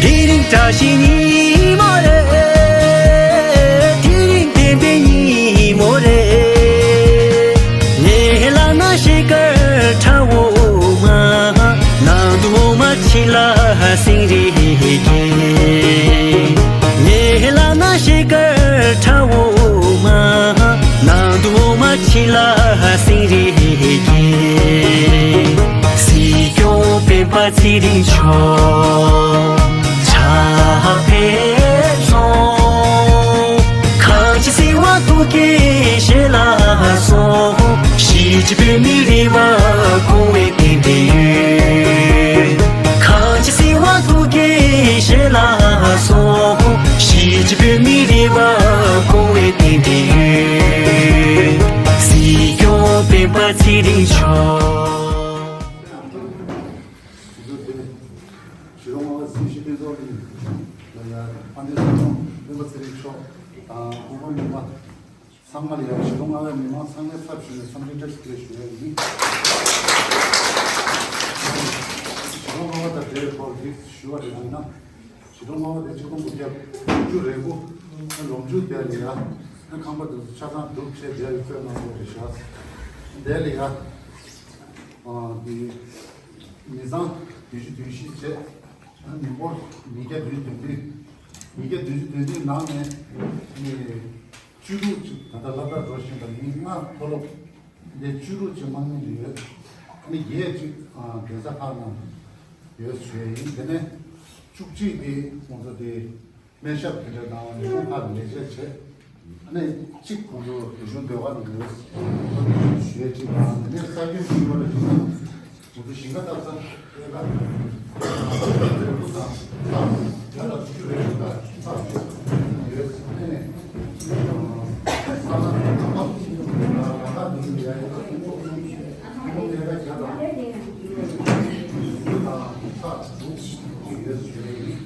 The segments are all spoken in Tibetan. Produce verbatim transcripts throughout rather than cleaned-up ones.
དེ་རིང་བཀྲ་ཤིས་ཉི་མ་རེད། དེ་རིང་བདེན་པའི་ཉིན་མོ་རེད། ངའི་ལག་ན་ཞལ་དཀར་ཁྲ་འོ་མ། ནང་དུ་འོ་མ་ཕྱིན་ལ་སེང་རེ་སྐྱེས། ངའི་ལག་ན་ཞལ་དཀར་ཁྲ་འོ་མ། ནང་དུ་འོ་མ་ཕྱིན་ལ་སེང་རེ་སྐྱེས། སྲིད་སྐྱོང་སྤེན་པ་ཚེ་རིང་མཆོག་ཕྱག་འཚལ་ལོ། གང་ཅི་སྲིད་པ་ཐུགས་ཀྱི་ཞལ་ལ་སོགས། གཞིས་བྱེས་བོད་མི་རིགས་པ་གོང་བའི་རྟེན་འབྲེལ་ཡོད། གང་ཅི་སྲིད་པ་ཐུགས་ཀྱི་ཞལ་ལ་སོགས། གཞིས་བྱེས་བོད་མི་རིགས་པ་གོང་བའི་རྟེན་འབྲེལ་ཡོད། སྲིད་སྐྱོང་སྤེན་པ་ཚེ་རིང་མཆོག་གཞིས་གྲོང་ལྔ་པ་སྲིད་སྤྱི་སྤྱི་ཚོགས་གླིང་ལ་ཡ་དཔལ་ལྡན་སྲིད་སྐྱོང་སྤེན་པ་ཚེ་རིང་མཆོག་དང་གོང་མ་མི་མང་ཚང་མ་ལ་ཡ་གཞིས་གྲོང་ལྔ་པའི་མི་མང་ཚང་མའི་ཚབ་ཞུས་ནས་འཚམས་འདྲི་བཀྲ་ཤིས་བདེ་ལེགས་ཞུ་ཡ་ཡིན། གཞིས་གྲོང་ལྔ་པ་དང་འབྲེལ་བའི་ཐོག་འདི་ཞུ་བ་རེད་ཡིན་ན། གཞིས་གྲོང་ལྔ་པ་དེ་ཆིག་སྟོང་དགུ་བརྒྱ་དྲུག་ཅུ་རེ་དགུ་ལོ་མཇུག་དེ་ལ་ཡ་ཁང་པ་དེ་ཚོ་ཆ་ཚང་སྒྲུབ་བྱས་དེ་ལ་བཙོན་གནང་དགོས་རེད་ཤག་དེ་ལ་ཡ་དེ་མི་ཚང་བདུན་ཅུ་དོན་བཞི་བྱས། མི་འབོར་ཉིས་བརྒྱ་བདུན་ཅུ་དོན་བདུན། ཉིས་བརྒྱ་བདུན་ཅུ་དོན་བདུན་ནང་ནས་ནི་བཅུ་དྲུག་ཅིག་ད་ལྟ་སློབ་གྲྭར་འགྲོ་བཞིན་པ་མི་ལྔ་མཐོ་སློབ་འདི་བཅུ་དྲུག་ཅིག་དམངས་མི་ཡོད། ཨ་ནི་བརྒྱད་ཅིག་གདན་ས་ཁག་ནང་ཡོད་ཞུ་ཡས་ཡིན། དེ་ནས་བཅུ་གཅིག་དེ་ཁོང་ཚོ་དེ་སྨན་ཞབས་དེ་འདྲ་དང་ཉིན་གུང་ཁག་ལས་བྱེད་བྱས། ཨ་ནི་གཅིག་ཁོང་ཚོ་རིག་གཞུང་ཟློས་གར་ནང་ཡོད། ཞུ་ཡས་གཅིག་དང་དེ་ནས་ས་ཁྱོན་ཞུ་བ་ལ་ཞུ་ན། ང་ཚོ་ཞིང་ཁ་བཏབ་ས་དེ་ལ་རེ་ཕུ་དང་ཡར་ལ་བཅུ་རེ་ཕུ་དང་ཚ་ཡོད་ས་ནས་ས་ལ་ནང་པ་ལ་ཁ་འདི་ཡ་ཡོད་ས་ཁོང་ཚོ་དེ་ལ་རྒྱ་དང་ཡུལ་དང་ཚ་དྲུག་ཡོད་ཞུ་ཡ་ཡིན།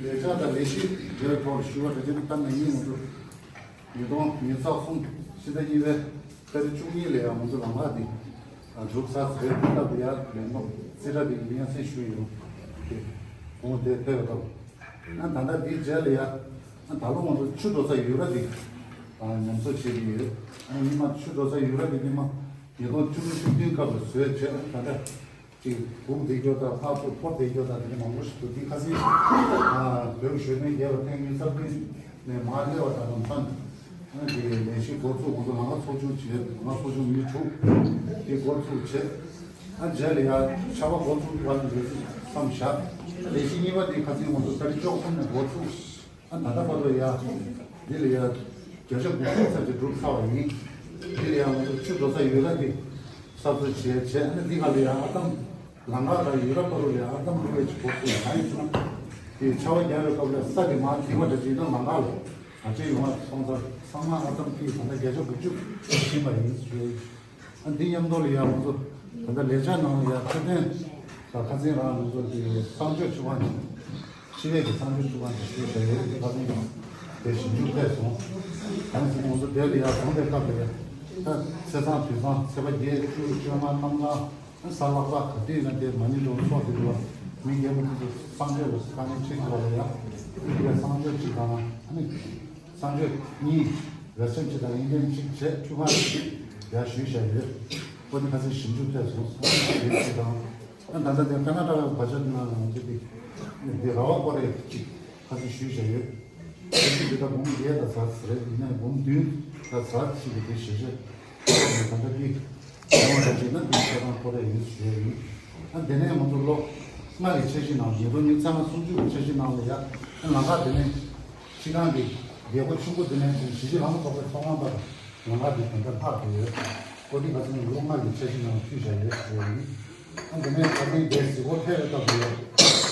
ལས་བྱ་དང་ལས་གཞི་འབྲེལ་ཐོག་ཞུ་བ་རེ་ཅན་གཏན་ནས་ཡིན། ང་ཚོ་ཉིས་སྟོང་ཉི་ཤུ་རྩ་གསུམ་ཕྱི་ཟླ་གཉིས་པའི་ཏ་རིག་བཅུ་གཉིས་ལ་ཡང་ང་ཚོ་ལམ་ཁ་འདི་འཛུགས་ཚར་ཚེ་སྟབས་བདེ་ཡག་ལས་འགོ་རྩིས་ཁྲ་འདི་སྙན་སེང་ཞུས་ཡོད། དེ་གོང་དེ་ཕེབས་པ་དང་། ཨ་ད་ལྟ་འདིའི་རྗེས་ལ་ཡ་ཨ་ད་ལོ་ང་ཚོ་ཆུ་འགྲོ་ས་ཡུལ་ར་འདི་ ཉམས་གསོ་བྱེད་ཀྱི་ཡོད། ཨ་ནི་ཉི་མ་ཆུ་འགྲོ་ས་ཡུལ་ར་གི་ཉི་མ་ཉིས་སྟོང་བཅུ་དྲུག་བཅུ་བདུན་སྐབས་ལ་བཟོས་བྱས། ད་ལྟ་ཅིག་སྒུག་བསྡད་རྒྱུ་དང་ཕར་ཚུར་འཕུར་བསྡད་རྒྱུ་དང་དེ་འདྲ་མང་པོ་ཞིག་འདུག་དེ་ཁ་སང་བོད་ཀྱི་གཞོན་ནུ་རྒྱས་པ་ཐེངས་གཉིས་རྩ་བདུན་ནས་མར་སླེབས་པ་དང་མཚམས། ཨ་ནི་དེ་ལས་གཞི་འགོ་ཚུགས། ང་ཚོ་ལམ་ཁ་ཚོགས་ཆུང་བྱས། ལམ་ཁ་ཚོགས་ཆུང་མི་དྲུག་དེ་འགོ་ཚུགས་བྱས། ཨ་རྗེས་ལ་ཡ་ཆར་པ་འགོ་ཚུགས་པ་ནས་བསམ་བཞག་ལས་གཞི་གཉིས་པ་དེ་ཁ་སང་ང་ཚོ་ཏ་རིག་བཅུ་གསུམ་ནས་འགོ་ཚུགས། ཨ་ད་ལྟ་བར་དུ་ཡ། འདི་ལ་ཡ། བརྒྱ་ཆ་དགུ་བཅུ་ཙམ་ཅིག་འགྲུབ་ཚར་བ་ཡིན། འདི་ལ་ཡ་ང་ཚོ་ཆུ་འགྲོ་ས་ཡུལ་ར་གི་གསར་བཟོ་བྱས་བྱས། ཨ་ནི་འདི་ག་ལ་ཡ་ཨར་འདམ། ལམ་ཁ་དང་ཡུལ་ར་བར་དུ་ལ་ཡ་ཨར་འདམ་བླུགས་ཡས་ཅིག་འགོ་ཚུགས། གང་ཡིན་ཟེར་ན། དེ་ཆར་པ་རྒྱག་པའི་སྐབས་ལ་ས་དེ་མར་ཐིགས་པ་འདྲ་ཅིག་ན་ལམ་ཁ་ལ་ག་ཚོད་ཡོང་བ་སོང་ཙང་། ཚང་མ་ཨར་འདམ་ཐིགས། ད་ལྟ་བརྒྱ་ཆ་དགུ་བཅུ་ཕྱིན་པ་ཡིན་ཞུ། ཨ་འདི་མཉམ་དུ་ལ་ཡ་ང་ཚོ་ད་ལྟ་ལས་འཆར་ནང་ལ་ཡ་འཕྲོད་བསྟེན་དང་ཁ་སང་རང་ང་ཚོ་དེ་གསང་སྤྱོད་ཆུ་ཁང་ཅིག་སྤྱི་པའི་གི་གསང་སྤྱོད་ཆུ་ཁང་ཅིག་ཞུས་བཞག་ཡོད། དེ་ཁ་སང་དེ་ཞིབ་འཇུག་ཕེབས་སོང་། ད་ནི་ང་ཚོ་དེ་ལ་ཡ་གྲོངས་པའི་སྐབས་ལ་ཡ། ད་ཚེས་བཟང་དུས་བཟང་ཚེས་པ་བརྒྱད་བཅུ་བཅོ་ལྔ་གནམ་གང་། ཨ་གཟའ་ལྷག་པ་ག་དུས་ཡིན་ན་དེ་མ་ཎི་སྒྲུབ་ཚོགས་དེ་ལ་མི་རྒན་པོ་དེ་ཚོ་གསང་སྤྱོད་ལ་དཀའ་ངལ་འཕྲད་ཀྱི་བ་ལ་ཡ། དེ་ལ་གསང་སྤྱོད་ཅིག་དང་ཨ་ནི། གསང་སྤྱོད་གཉིས། རས་ཆེན་གཅིག་དང་དབྱིངས་ལྡན་གཅིག་བྱས་ཆུ་ཁང་ཡར་ཞུས་བཞག་ཡོད། ཨོ་དེ་ཁ་སང་ཞིབ་འཇུག་ཐེབས་སོང་། ཨ་ད་ལྟ་དེ་ཀ་ན་ཊ་ཀ་བྷ་ཇེཊ་ནང་ལ་ང་ཚོ་དེ་དེ་ར་བ་ཀོ་རེ་གཅིག་ཁ་སང་ཞུས་བཞག་ཡོད། དེ་ཚོ་དེ་ད་འབུམ་བརྒྱད་དང་ཚར་ཙམ་རེད། ཡིན་ནའི་འབུམ་བདུན་དང་ཚར་གཅིག་གི་དེ་ཞེ་ཆེ། ད་ལྟ་དེ་ཡོང་བ་ཅིག་ན་དེ་ཆ་ཚང་ཁོ་རེ་ཡིན་ཞུ་ཡ་ཡིན། ཨ་དེ་ནས་ང་ཚོ་ལོ་ལྔ་གི་འཆར་གཞི་ནང་ཉིས་སྟོང་ཉི་ཤུ་རྩ་ལྔ་སུམ་ཅུ་གི་འཆར་གཞི་ནང་ལ་ཡ། ཨ་ལམ་ཁ་དེ་ནས། སྤྱི་ཁང་གི་རྒྱལ་སྒོ་ཆེན་པོ་དེ་ནས་བྱས་གཞིས་རིམ་པ་ཚོགས་པའི་ཚོགས་ཁང་བར་ལམ་ཁ་དེ་དོན་དག་ལྷག་དགོས་ཡོད། ཀོ་ཏི་ཁ་སང་ལོ་ལྔ་གི་འཆར་གཞི་ནང་ཕུད་བཞག་ཡོད་ཟེར་ཡིན། ཨ་འདི་ནས་ད་ཐེངས་དེ་གཟིགས་སྐོར་ཕེབས་པའི་སྐབས་སུ་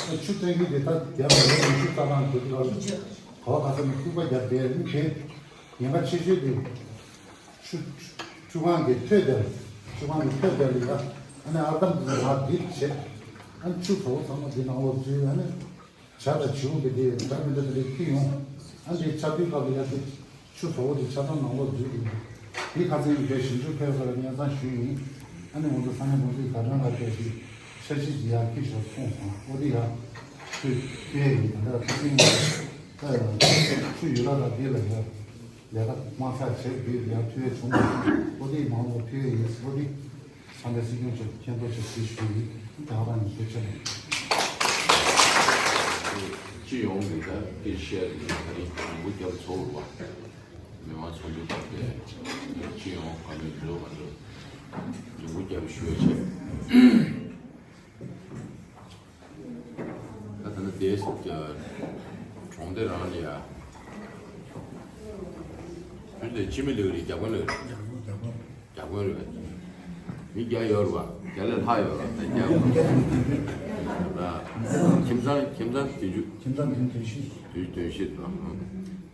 ཡོད། ཆུ་བཏོན་རྒྱུ་དེ་ད་རྒྱབ་ལ་ལོ་ཉི་ཤུ་རྩ་གྲངས་དེ་ག་ལ་ག་བ་ག་ས་ནས་ཐུག་པ་རྒྱབ་བསྡད་ཡིན། དེ་ཉེན་ཁ་ཆེ་ཤོས་དེ་ཆུ་ཆུ་ཁང་གི་ཐོད་དེར་ཆུ་ཁང་གི་ཐོད་དེར་ལ་ཡ། ཨ་ནི་ཨར་འདམ་དེ་ལ་བསྒྲིལ་བྱས། ཨ་ནི་ཆུ་བཟོ་བོ་ཚང་མ་དེ་ནང་ལོགས་འཛུལ། ཨ་ནི། བྱ་དང་བྱིའུ་དེ་དེ་འདྲ་མི་འདྲ་དེ་རིགས་ཁྱེར་ཡོང་། ཨ་འདི་ཆར་དུས་སྐབས་ལ་ཡ་དེ་ཆུ་བཟོ་བོ་དེ་ཆ་ཚང་ནང་ལོགས་འཛུལ་གྱི་འདུག་དེ་ཁ་སང་ཡིན་པའི་ཞིབ་འཇུག་ཕེབས་པར་སྙན་སེང་ཞུས་ཡིན། ཨ་ནི་ང་ཚོ་ས་གནས་འགོ་འཛིན་བརྡ་དོན་ཁ་གཏད་ཀྱིས་འཆར་གཞི་ཅིག་ཡར་འཁྱེར་ཤོག་གསུངས་སོང་། ཨོ་དེ་ཡ་ཆུ་ཁྱེར་ཡིན། ད་ལྟ་ཁ་སང་ཡིན་ཆུ་ཡུལ་ལ་དང་དེ་ལ་ཡ་ལས་ཀ་མ་ཚར་བྱས་དེ་ཡ་མཐུད་ཡ་བྱུང་མ་སོང་། ཨོ་དེ་མང་བོ་མཐུད་ཡ་ཡིན། ཨོ་དེ། ཚང་མས་སྲིད་སྐྱོང་མཆོག་མཁྱེན་རྟོགས་ཆེད་དེ་ཞུ་ཡིན། ད་ག་རང་ཡིན་ཤོད་ཆེ། སྤྱི་ཡོངས་ཀྱི་ད་སྐད་ཆ་བཤད་དེ་ད་རིང་ལུང་པ་རྒྱབ་ཚོགས་རུ་བ། མི་མང་ཚོགས་འདུ་བར་དེ་སྤྱི་ཡོངས་ག་ནས་འགྲོ་ག་འགྲོ་ལུང་པ་རྒྱབ་ཞུ་ཡ་ཆེ། ད་ད་ནི་དེ་གྲོང་སྡེ་རང་ལ་ཡ། ཁྱོད་དེ་སྤྱི་མི་ལས་རེད། རྒྱ་དཔོན་ལས་རེད། རྒྱ་དཔོན་རྒྱ་དཔོན་རྒྱ་དཔོན་རེད། མི་བརྒྱ་ཡོད་རེད་པ། བརྒྱ་ལས་ལྷག་ཡོད་རེད་པ། ད་རྒྱ་དཔོན། ཁྱིམ་ཚང་ཁྱིམ་ཚང་བདུན་ཅུ། ཁྱིམ་ཚང་བདུན་བདུན་བཞི། བདུན་བདུན་བཞི་རེད་པ།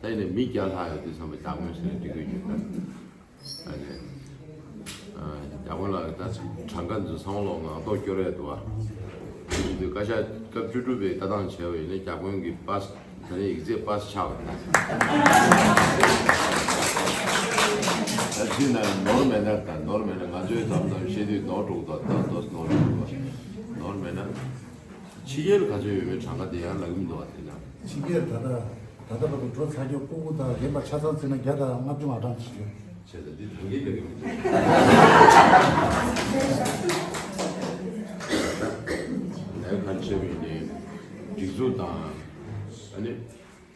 ད་ཡིན་ནའི་མི་བརྒྱ་ལྷག་ཡོད་དུས་ཙམ་པ་རྒྱ་དཔོན་ཟེར་ནས་འབྲི་དགོས་ཀྱི་ཡོད་ད། ཨ་ནི། ཨ། རྒྱ་དཔོན་ལགས་ད་གྲངས་ཀ་འདི་ཚང་མ་ལོག་ངང་ཐོག་སྐྱོར་ཡས་འདུག་ཨ། དེ་བཞིན་དུ་བཀའ་ཤག་སྐབས་བཅུ་དྲུག་པའི་ལྟ་སྟངས་བྱས་པ་ཡིན་ན་རྒྱ་དཔོན་གྱི་པཱ་སི་ད་ནི་ཡིག་ཚད་པཱ་སི་ཆགས་པ་རེད། ད་ཕྱིན་ན་ནོར་མེད་ན། ད་ནོར་མེད་ན་ང་ཚོའི་དམ་དམ་བཤད་དུས་ནོར་འགྲོ་གི་འདུག་ད་ལྟོས་ནོར་འགྲོ་གི་འདུག་ནོར་མེད་ན། ཕྱི་རྒྱལ་ག་ཚོད་ཡོད་མེད་གྲངས་ཀ་དེ་ཡང་ལབ་ཀྱི་མི་འདུག་ཨ། དེ་ན། ཕྱི་རྒྱལ་ད་ལྟ་ད་ལྟ་བར་དུ་འགྲོ་ཚར་རྒྱུ་ཀུ་ཀུ་དང་རིམ་པ་ཆ་ཚང་བརྩིས་ན་བརྒྱ་དང་ལྔ་བཅུ་ང་གྲངས་ཅིག་ཡོད། བྱས་ཙང་འདི་ཐང་གི་ལས་ཀ་མི་འདུག་ལས་ཀ་ག་རེ་བྱས་པ་ཡིན་ནའི་སྒྲིག་འཛུགས་དང་ཨ་ནི་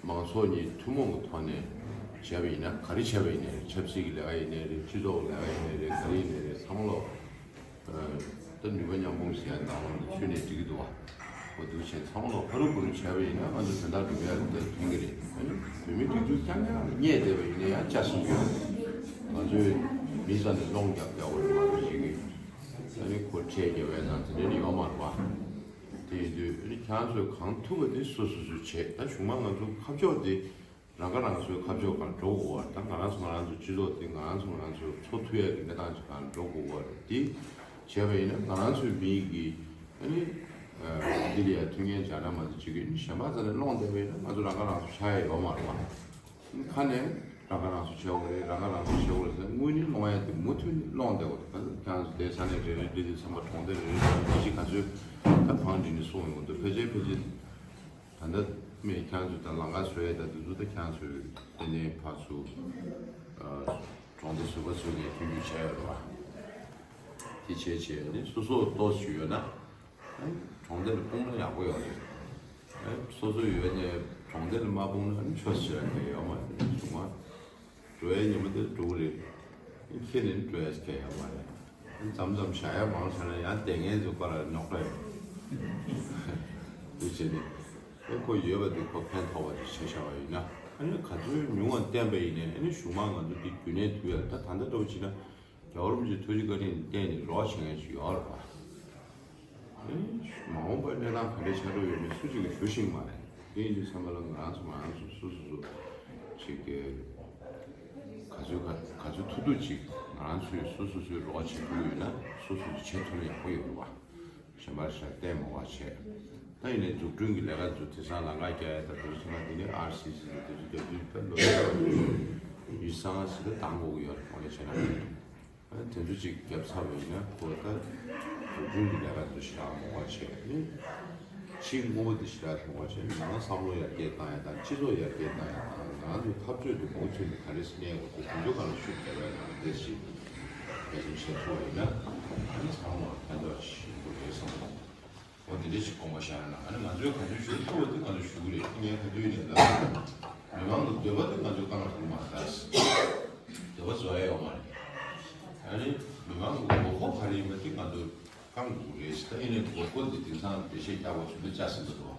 མང་ཚོགས་གཉིས་ཐུན་མོང་གི་ཐོག་ནས་བྱས་པ་ཡིན་ན། ག་རེ་བྱས་པ་ཡིན་ནའི་ཆབ་སྲིད་ཀྱི་ལས་ཀ་ཡིན་ནའི་རེད། སྤྱི་ཚོགས་ཀྱི་ལས་ཀ་ཡིན་ནའི་རེད། ག་རེ་ཡིན་ནའི་རེད། ཚང་མ་ལོག་ད་ནུས་པ་མཉམ་སྤུངས་ཟེར་ཡ་ནང་ལོགས་ནས་ཚུད་ནས་འགྲིག་གི་འདུག་བ། འོ་འདུག་བྱས་ཚང་མ་ལོག་ཕ་རུ་པུ་རུ་བྱས་པ་ཡིན་ན་ང་ཚོ་དོན་དག་འགྲུབ་ཡ་དེ་མཐོང་གི་རེད། ཨ་ནི་བོད་མི་སྒྲིག་འཛུགས་རྐྱང་རྐྱང་ལ་བསྙད་བསྡད་པ་ཡིན་ན་ཡང་ཅག་སུ་ཡོད། ང་ཚོས་མི་རྩ་ནས་སློང་རྒྱབ་རྒྱག་དགོས་རེད་མ་གཏོགས་ཡི་གེ། ཨ་ནི་ཁོ་ཁྲལ་རྒྱག་པའི་ནང་དེ་འདྲ་ནི་ཡོད་མ་རེད་བ། དེ་ཡིན་དུས་ཨ་ནི་ཁྱེད་རང་ཚོས་གང་ཐུབ་པ་དེ་སོ་སོ་སོས་བྱེད། ད་གཞུག་མ་ང་ཚོ་ཁ་ཕྱོགས་དེ། རང་ཁ་རང་གསོའི་ཁ་ཕྱོགས་སྒང་འགྲོ་དགོས་པ། ད་ང་རང་ཚོ་ང་རང་ཚོ་སྤྱི་ཚོགས་དེ་ང་རང་ཚོ་ང་རང་ཚོ་འཚོ་ཐུབ་ཡ་གི་གནས་སྟངས་ཅིག་སྒང་འགྲོ་དགོས་པ་རེད། དེ་བྱས་པ་ཡིན་ན་ང་རང་ཚོའི་མི་གི་ཨ་ནི་འདི་ལ་ཡ་མཐུན་རྐྱེན་སྦྱར་ན་མ་གཏོགས་ཅིག་གི་གཞན་པ་རྩ་ནས་སློང་བསྡད་པ་ཡིན་ན་ང་ཚོ་རང་ཁ་རང་གསོ་ཆགས་ཡ་ཡོད་མ་རེད་བ། ཁ་ནས་རང་ཁ་རང་གསོ་བྱེད་དགོས་རེད། རང་ཁ་རང་གསོ་བྱེད་དགོས་རེད་ཟེར་དངོས་གནས་སློང་ཡ་དེ་མུ་མཐུད་ནས་སློང་བསྡད་དགོས་རེད། ད་ཁྱེད་རང་ཚོ་དེ་ས་གནས་རེ་རེ་འདི་འདི་ཚང་མ་གྲོང་སྡེ་རེ་རེ་ཚང་མ་ག་ཅིག་ག་ཚོད་ད་བང་སྒྲིག་ནས་སོང་ཡོང་འདུག་ཕལ་ཆེར་ཕལ་ཆེར། ད་ལྟ་མི་ཁྱེད་རང་ཚོས་ད་ལམ་ཁ་བཟོ་ཡས་ད་དེ་ཚོ་ད་ཁྱེད་རང་ཚོས་ཏན་ཏན་ཕར་ཚུར་ གྲོང་སྡེ་ཟུར་པ་ཚོས་ནས་མཐུན་འགྱུར་བྱས་ཡོད་རེད་བ། དེ་བྱས་བྱས་ནས་སོ་སོ་ཏོག་ཙམ་ཡོད་ན། གྲོང་སྡེ་ལ་སྤུངས་ན་ཡག་པོ་ཡོད་རེད། སོ་སོ་ཡོད་ནས་གྲོང་སྡེ་ལ་མ་སྤུངས་ན་ཆོས་བྱེད་ཡག་གི་ཡོད་མ་རེད། གཞུང་མ་འགྲོ་ཡའི་ཉི་མ་དེ་འགྲོ་གི་རེད། ཁྱེད་ནི་འགྲོ་ཡས་ཁྱད་ཡོད་མ་རེད། མཚམས་མཚམས་བཞག་ཡ་མང་ཆེ་ན་ཡང་དེ་ངན་ཚོ་ཀ་ལ་རྙོག་དྲ་ཡོད། འདུག་བྱས་ནས། ཨེ་ཁོ་ཡོད་པ་དེ་ཁོ་ཕན་ཐོགས་པ་དེ་བྱས་བཞག་པ་ཡིན་ན། ཨ་ནི་ག་ཚོད་ཉུང་བ་བསྟན་པ་ཡིན་ནའི་ཨ་ནི་གཞུང་མང་ང་ཚོ་འདི་རྒྱུན་གནས་ཐུབ་ཡ་ད་ད་ལྟ་འདྲ་བོ་བྱས་ན། རྒྱལ་བ་རིན་པོ་ཆེ་ཐུགས་རྗེ་བཀའ་དྲིན་བརྟེན་ནས་རོགས་བྱེད་མཁན་ཞིག་ཡོད་རེད་པ། ཨེ། མ་འོངས་པར་གནས་སྟངས་ག་འདྲ་ཆགས་འགྲོ་ཡོད་མེད་སུ་གཅིག་གིས་ཞུ་ཤེས་མ་རེད། དེ་ཡིན་དུས་ཙམ་པ་ལ་ང་རང་ཚོ་ང་རང་ཚོ་སོ་སོ་སོ་ཅིག་གི་ག་ཚོད་ག་ག་ཚོད་ཐུབ་ཐུབ་ཅིག་ང་རང་ཚོས་སོ་སོ་སོའི་རོགས་བྱེད་ཐུབ་ཡོད་ན་སོ་སོ་སོས་བྱེད་ཐུབ་ན་ཡག་པོ་ཡོད་རེད་པ། གཞན་པ་ཞིག་ལ་བརྟེན་མ་དགོས་པ་བྱས། ད་ཡིན་ནའི་འཛུགས་སྐྲུན་གྱི་ལས་ཀ་ཚོ་དེང་སང་ལམ་ཁ་རྒྱག་ཡ་ད་དུང་སོང་ན་དེ་ནས་ཨར་སི་སི་དེ་ཚོ་རྒྱབ་དུས་ད་ལོ་ཡུལ་གསང་བ་ཟེར་ད་འདང་དགོས་ཀྱི་ཡོད་རེད། དངོས་གནས་བྱས་ན། དེ་ཚོ་ཅིག་བརྒྱབ་ཚར་བ་ཡིན་ན་ཁོ་ད་འཛུགས་སྐྲུན་གྱི་ལས་ཀ་ཚོ་ཞེ་དྲག་མང་བ་བྱས་ནས་ཕྱིའི་དངོས་པོ་དེ་ཞེ་དྲག་ཐོན་པ་བྱས་ནས་ནང་བསམ་བློ་ཡར་རྒྱས་བཏང་ཡ་དང་སྤྱི་ཚོགས་ཡར་རྒྱས་བཏང་ཡ་དང་ང་ཚོའི་འཐབ་རྩོད་དེ་མུ་མཐུད་ནས་ག་རེ་གནས་དགོས་དེ་དེ་ཚོ་ག་ལ་ཤུགས་རྒྱབ་ཡ་ལ་དེ་ཞིག་འབད་བརྩོན་བྱས་ཐུབ་པ་ཡིན་ན་ཨ་ནི་ཚང་མར་ཕན་ཐོགས་ཆེན་པོ་རེད་བསམ་གྱི་འདུག་འོ་དེ་འདྲ་ཞིག་དགོངས་པ་བཞག་ན་ཨ་ནི་ང་ཚོས་ག་ཚོད་ཞུ་ཐུབ་པ་དེ་ང་ཚོས་ཞུ་གི་རེད། ངས་ག་དུས་ཡིན་ནའི་ད་མི་མང་གི་འདོད་པ་དེ་ང་ཚོས་བསྐང་ཐུབ་མ་རེད། འདོད་པ་བཟོ་ཡ་ཡོད་མ་རེད། ཨ་ནི་མི་མང་གི་དགོས་མཁོ་ག་རེ་ཡིན་པ་དེ་ང་ཚོས་བསྐང་དགོས་རེད། ད་ཡིན་ནའི་དགོས་མཁོ་དེ་དེང་སང་འགྲེལ་བཤད་རྒྱག་པ་ཚོ་འདི་ཅག་ཟིན་པ་འདུག་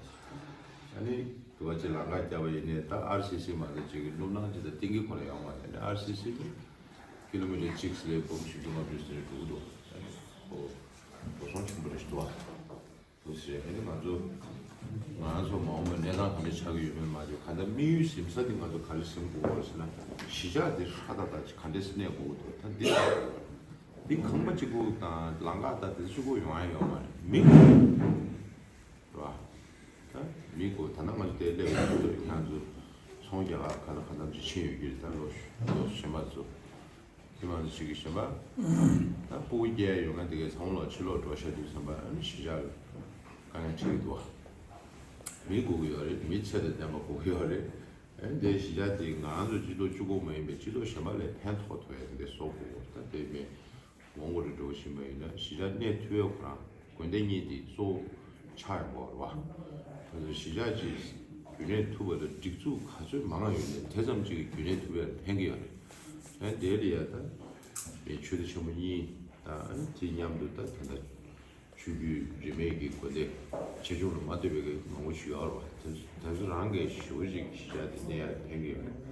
ཨ་ནི་དུ་བ་ཅིག་ལམ་ཁ་བརྒྱབ་པ་ཡིན་ནའི་ད་ཨར་སི་སི་མ་གཏོགས་ཅིག་གི་སྣུམ་ནང་ཅིག་ད་གཏིང་གི་ཁོ་ན་ཡོད་མ་རེད། ཨ་ནི་ཨར་སི་སི་ནི་ཀི་ལོ་མི་ཊར་གཅིག་ལས་སྒོར་བཞི་བཅུ་ལྔ་བཅུ་ཟེར་འགྲོ་གི་འདུག་ཨ་ནི་ཁོ་འགྲོ་སོང་ཆེན་པོ་རེད་ཤག་འདུག་ཨ། འདུག་ཟེར། ཨ་ནི་ང་ཚོ་ང་ཚོ་མ་འོངས་པའི་གནས་སྟངས་ག་འདྲ་ཆགས་ཀྱི་ཡོད་མེད་མ་ཤེས། གང་ལྟར་དམིགས་ཡུལ་ཟིན་ས་དེ་ང་ཚོ་ག་རེ་ཟིན་དགོས་པ་རེད་ཟེར་ན་གཞིས་ཆགས་དེ་ཧྲ་ཏག་ཏག་ཅིག་ག་འདྲ་སེ་གནས་དགོས་ཀྱི་འདུག་ད་འདི་ལྟ་བུ་འདི་ཁང་པ་གཅིག་པོ་དང་ལམ་ཁ་དང་དེ་ཚོ་གཅིག་པོ་ཡོང་ཡ་ཡོད་མ་རེད། མི་དགོས་རེད་བ། ད་མི་དགོས། ད་ནང་ང་ཚོ་དེ་སླེབས་ཡོང་དུས་ཁྱེད་ཚོ་ཚོང་རྒྱག་ག་ག་ལ་ག་འདྲ་ཅིག་ཕྱིན་ཡོད་ཀྱི་རེད། ད་ལོ་ལོ་གཞོན་པ་ཚོ། དེ་མ་ཟད་ཅིག་གི་གཞན་པ། ད་སྤུ་གུ་སྐྱེ་ཡ་ཡོད་མཁན་དེ་གའི་ཚང་མ་ལ་ཕྱི་ལོགས་འགྲོ་ཤ་དུས་ཙམ་པ་ཨ་ནི་གཞིས་ཆགས་ལ་དཀའ་ངལ་འཕྲད་ཀྱི་འདུག་བ། མི་དགོས་ཀྱི་ཡོད་རེད། མི་ཚད་དང་ལྡན་པ་དགོས་ཀྱི་ཡོད་རེད། ཨ་ནི་དེ་གཞིས་ཆགས་དེ་ང་རང་ཚོ་སྤྱི་ཚོགས་གཅིག་པོ་མ་ཡིན་པའི་སྤྱི་ཚོགས་གཞན་པ་ལ་ཕན་ཐོགས་ཐུབ་ཡ་དེ་འདྲ་བཟོ་དགོས་ཀྱི་ཡོད་རེད། ད་དེ་མེད། མོན་གྷོ་རུ་འགྲོ་བཞིན་པ་ཡིན་ན་གཞིས་ཆགས་གནས་ཐུབ་ཡོད་ཁོ་རང་དགོན་སྡེ་གཉིས་དེ་གཙོ་བོ་ཆགས་ཡོང་གི་རེད་བ། ང་ཚོ་གཞིས་ཆགས་ཀྱི་རྒྱུན་གནས་ཐུབ་པ་དང་སྒྲིག་འཛུགས་ག་ཚོད་མང་ཡོད་ནའི་དེ་ཙམ་གཅིག་གི་རྒྱུན་གནས་ཐུབ་ཡ་ལ་ཕན་གྱི་ཡོད་རེད། ཡང་དེ་ལ་ཡ་ད་མི་ཆོས་སྡེ་ཆེན་མོ་གཉིས་དང་དེ་མཉམ་དུ་ད་ད་ལྟ་ཆོས་བརྒྱུད་རིས་མེད་ཀྱི་དགོན་སྡེ་ཆེ་ཆུང་ལ་མ་ལྟོས་པའི་མང་པོ་ཞིག་ཡོད་རེད་བ། དེ་ཚོ་རང་གི་ཞེ་པོ་ཅིག་གཞིས་ཆགས་དེ་གནས་ཡ་ལ་ཕན་གྱི་ཡོད་རེད།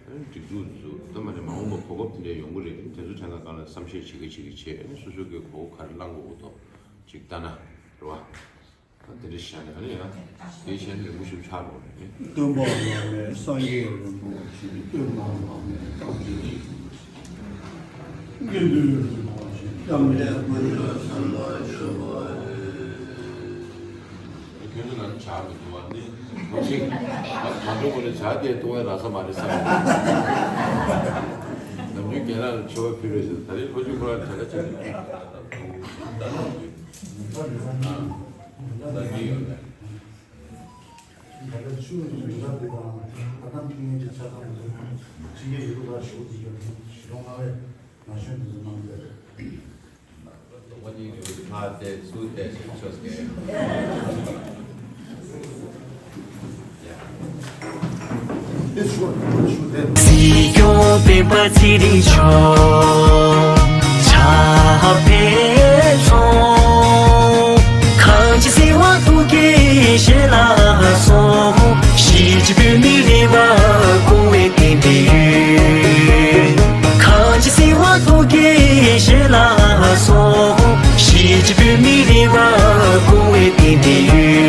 སྒྲིག་འཛུགས་འཛུགས་ད་མ་ནས་མ་འོངས་པ་གོ་སྐབས་དེ་འདྲ་ཡོང་གི་རེད། དེ་ཚོ་དྲན་ན་གང་ལ་བསམ་ཤེས་བྱེད་གི་བྱེད་གི་བྱེད། ཨ་ནི་སོ་སོ་གི་གོ་སྐབས་ག་རེ་བླང་དགོས་ཀྱི་འདུག་ཅིག་ལྟ་ན་རེད་བ། ད་དེ་འདྲ་བྱས་ནས་ཨ་ནི་ཡང་དེ་བྱས་ནས་རིང་པོ་ཞིག་ཆགས་འགྲོ་རེད། སྟོན་པ་བླ་མེད་སངས་རྒྱས་རིན་པོ་ཆེ། སྟོན་པ་བླ་མེད་སངས་རྒྱས་རིན་པོ་ཆེ། དགེ་འདུན་རིན་པོ་ཆེ། བླ་མེད་དགེ་འདུན་སེམས་དཔའ་ཆེན་པོ། ཁྱོད་ཚོ་ལ་ནི་ཇ་མི་འཐུང་བ་ནི་ལོ་ཞིག་ང་ཚོ་ངོས་ནས་ཇ་དེ་འཐུང་བའི་ར་ས་མ་རེད་བསམ། ནམ་རྒྱུན་རྒན་ལགས་ལ་མཆོད་པ་ཕུལ་རོགས་ཞེས། ད་རེས་ལྷོ་ཕྱོགས་ཁོ་རང་ཇ་ལ་ཆ་ནས་ད་ནམ་རྒྱུན་ད་ནི་ཡོད་ནས། ད་ལྟ་ཆུ་ཡི་རིགས་འདྲ་དེ་དང་ཨ་དམ་ཏིང་ངེ་གི་ཆ་ཚང་དུ་ཕྱི་རྒྱལ་ཡུལ་ལ་ཞུགས་ཀྱི་ཡོད་མཁན་ཞི་ལོང་ལྔ་བས་ན་གཞོན་དེ་ཚོ་གནང་མཛད། སྲིད་སྐྱོང་སྤེན་པ་ཚེ་རིང་མཆོག་ཕྱག་འཚལ་ལོ། གང་ཅི་གསོལ་བ་ཐུགས་བསྐྱེད་བཞེས་ལ་སོགས། གཞིས་བྱེས་བོད་མི་རིགས་པ་སྐུ་འོས་རྟེན་འབྲེལ་ཡོད། གང་ཅི་གསོལ་བ་ཐུགས་བསྐྱེད་བཞེས་ལ་སོགས། གཞིས་བྱེས་བོད་མི་རིགས་པ་སྐུ་འོས་རྟེན་འབྲེལ་ཡོད།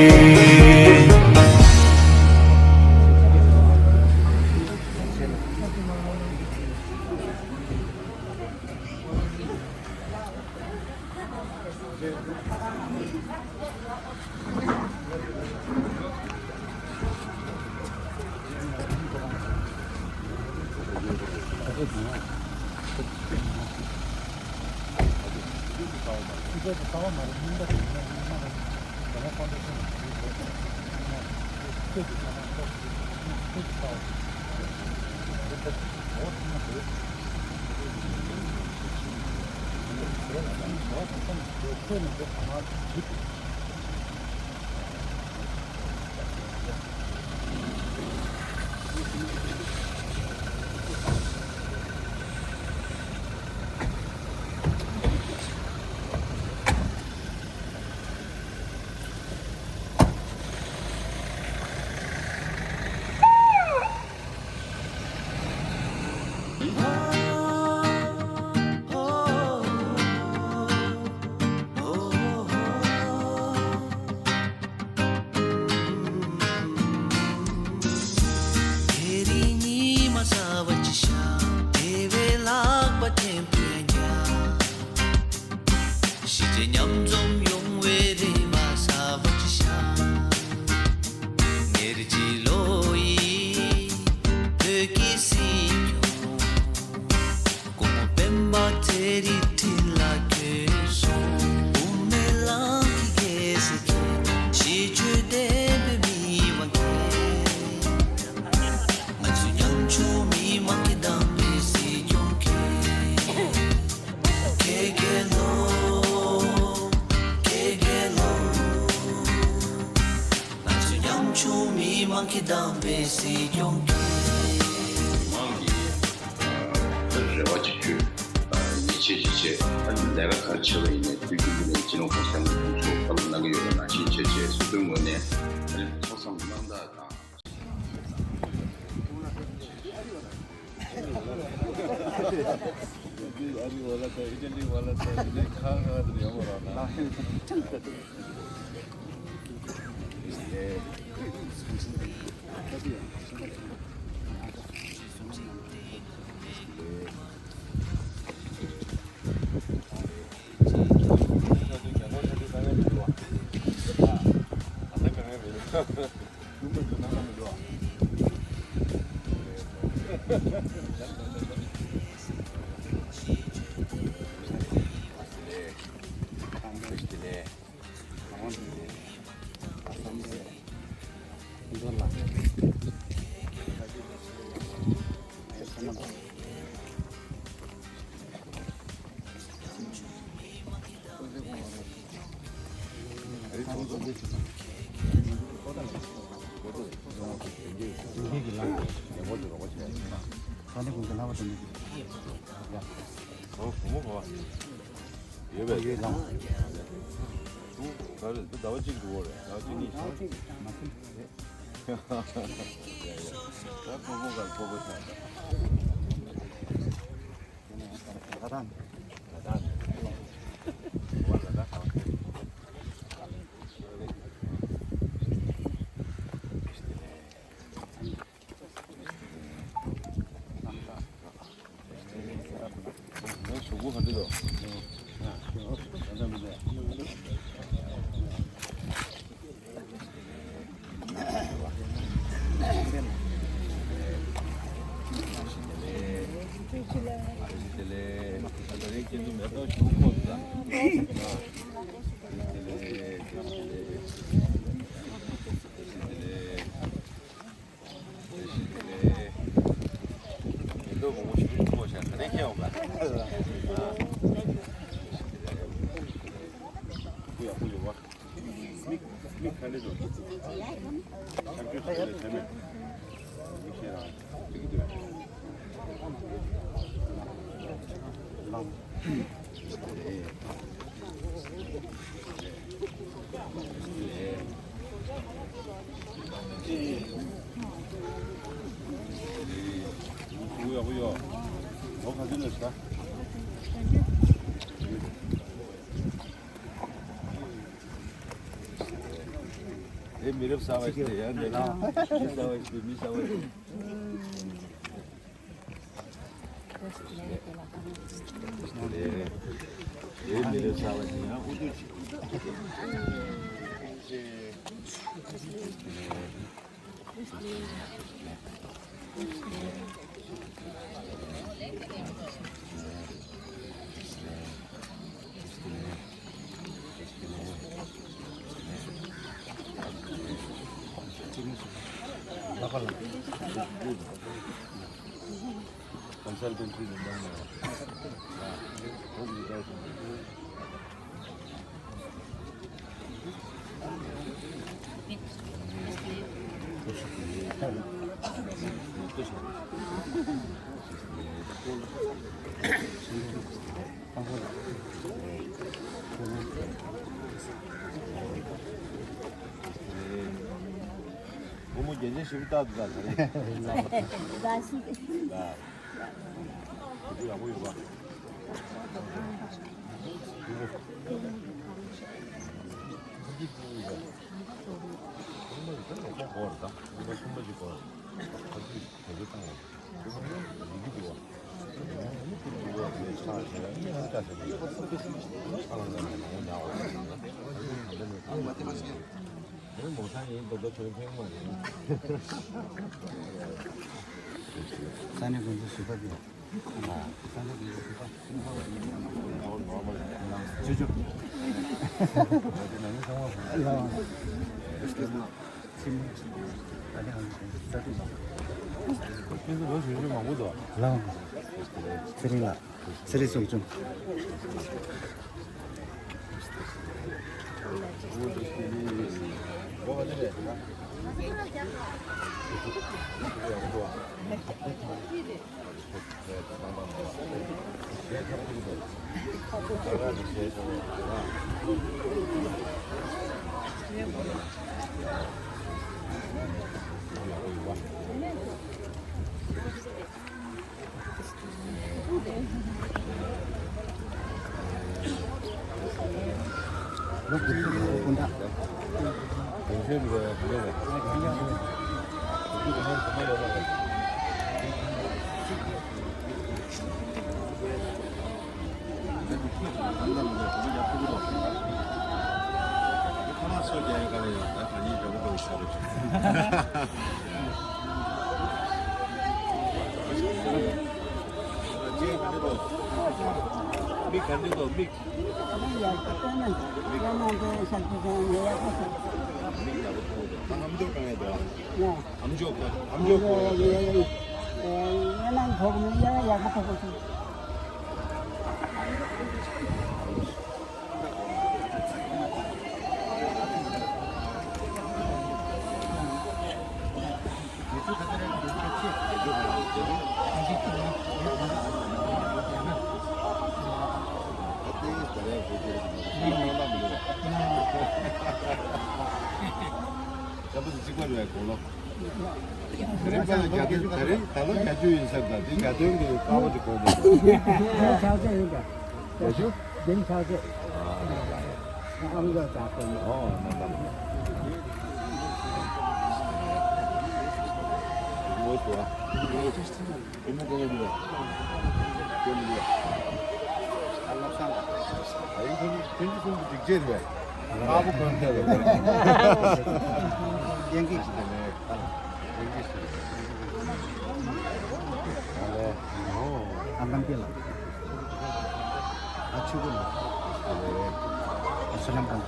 དེ་རིང་ཉི་མ་གསར་བ་ཅིག་ཤར། དེ་བས་ལྷག་པ་ཐེངས་དང་བརྒྱ། གཞིས་བྱེས་མཉམ་འཛོམས་ཡོང་བའི་རེ་བ་གསར་བ་ཅིག་ཤར། ཉེར་གཅིག་ལོ་ཡི་བོད་ཀྱི་སྲིད་སྐྱོང་སྐུ་ངོ་སྤེན་པ་ཚེ་རིང་སྤྲིན་ལ་བསྐྱོད་སོང་། དབུ་མའི་ལམ་གྱི་རྒྱལ་སྲས་ཀྱི་གཞིས་བྱེས་བསྟན་པའི་མི་དབང་མཁྱེན། ང་ཚོ་ཉམ་ཆུང་མི་མང་གིས་བདམས་པའི་སྲིད་སྐྱོང་མཁྱེན། ཁྱེད་རྒྱལ་ལོ། ཁྱེད་རྒྱལ་ལོ། ང་ཚོ་ཉམ་ཆུང་མི་མང་གིས་བདམས་པའི་སྲིད་སྐྱོང་མཁྱེན། མང་གིས་རེ་བ་ཅིག་བཅོལ། ཡིད་ཆེས་ཅིག་བྱས། ལས་ཀ་ག་རེ་བྱས་པ་ཡིན་ནའི་དུས་རྒྱུན་དུ་ནས་སྤྱི་ནོར་གོང་ས་སྐྱབས་མགོན་མཆོག་བཀའ་སློབ་གནང་གི་ཡོད་པ་ནང་བཞིན་བྱས་བྱས། སྲིད་དོན་ངོས་ནས་ཐུགས་བསམ་གནང་སྟངས་དང་། ཡོད་པས་ཡོད་ལ། ད་ཟླ་བ་གཅིག་འགྲོ་བ་རེད། ཟླ་བ་གཅིག་གཉིས་ཤོག་ད་ཕོ་མོ་གར་ཕོ་བོ་ཆགས། ད་ད་ད་ད་ད་ད་ད། དེ་མི་རབས་གསར་བ་ཞིག་དེ་ཡང་འདི་ལ་མི་གསར་བ་ཞིག་མི་གསར་བ་ཞིག Consultancy number one. Yeah. Hope you guys understand. བུ་མོ་རྒྱན་ཆ་ཞིབ་ཏུ་བཏགས་འདུག་ད་རེས། ཟ་ཞིག་ཟ། དེ་ཚོ་ཡག་པོ་ཡོད་པ། ས་གནས་དགོན་པ་བཞི་པ་དེ། ཨ། ས་གནས་དགོན་པ་བཞི་པ། ཅོ་ཅོ། ཁྱེད་ཚོ་ལོ་གཞོན་གཞོན་མང་པོ་འདུག་ལགས། ཚེ་རིང་ལགས། ཚེ་རིང་ཚོགས་ཆུང་། མིག་ག་འདྲ་འདུག་མིག་མིག་ཡག་པོ་འདུག་ཨ་མཆོག་གང་ཡག་འདུག་ཨ། ཨ་མཆོག་ག་ཨ་མཆོག་གོ་ཡག་འདུག་ད་རིང་པ་ལ་རྒྱ་སྟོན། ད་རིང་ད་ལོ་རྒྱ་སྟོན་ཡིན་ས་རེད། ད་དེ་རྒྱ་སྟོན་གྱི་དཀའ་བ་དེ་གོ་མ་ཐུབ། རྒྱ་ཞུ། རྒྱན་ཆགས་ཚེ། ཨ་ནི་ཆགས་ཚེ། ཨ་མ་ལ་ཆགས་ཚེ། ཨོ་ན་ད། ཨོ་ཏོ། ཨེ་མ་ཀོ་ཡ་མི་ར། ཀོ་མི་ར། ཨ་ལ་སང་། ཨ་ཡིན་ཁོ་ཁྱོད་ཀྱི་སོང་གི་སྒྲིག་ཆས་རེད། ཁ་བོ་གོན་ཐལ་ལ། ཡན་གི་ཞིག་དང་ནས། ཡན་གི་ཞིག་ཨ་ལས། ཨ་ལམ་པེ་ལ། ཨ་ཆུ་གུ་ལ། ཨ་སུ་ལམ་པ་ལ།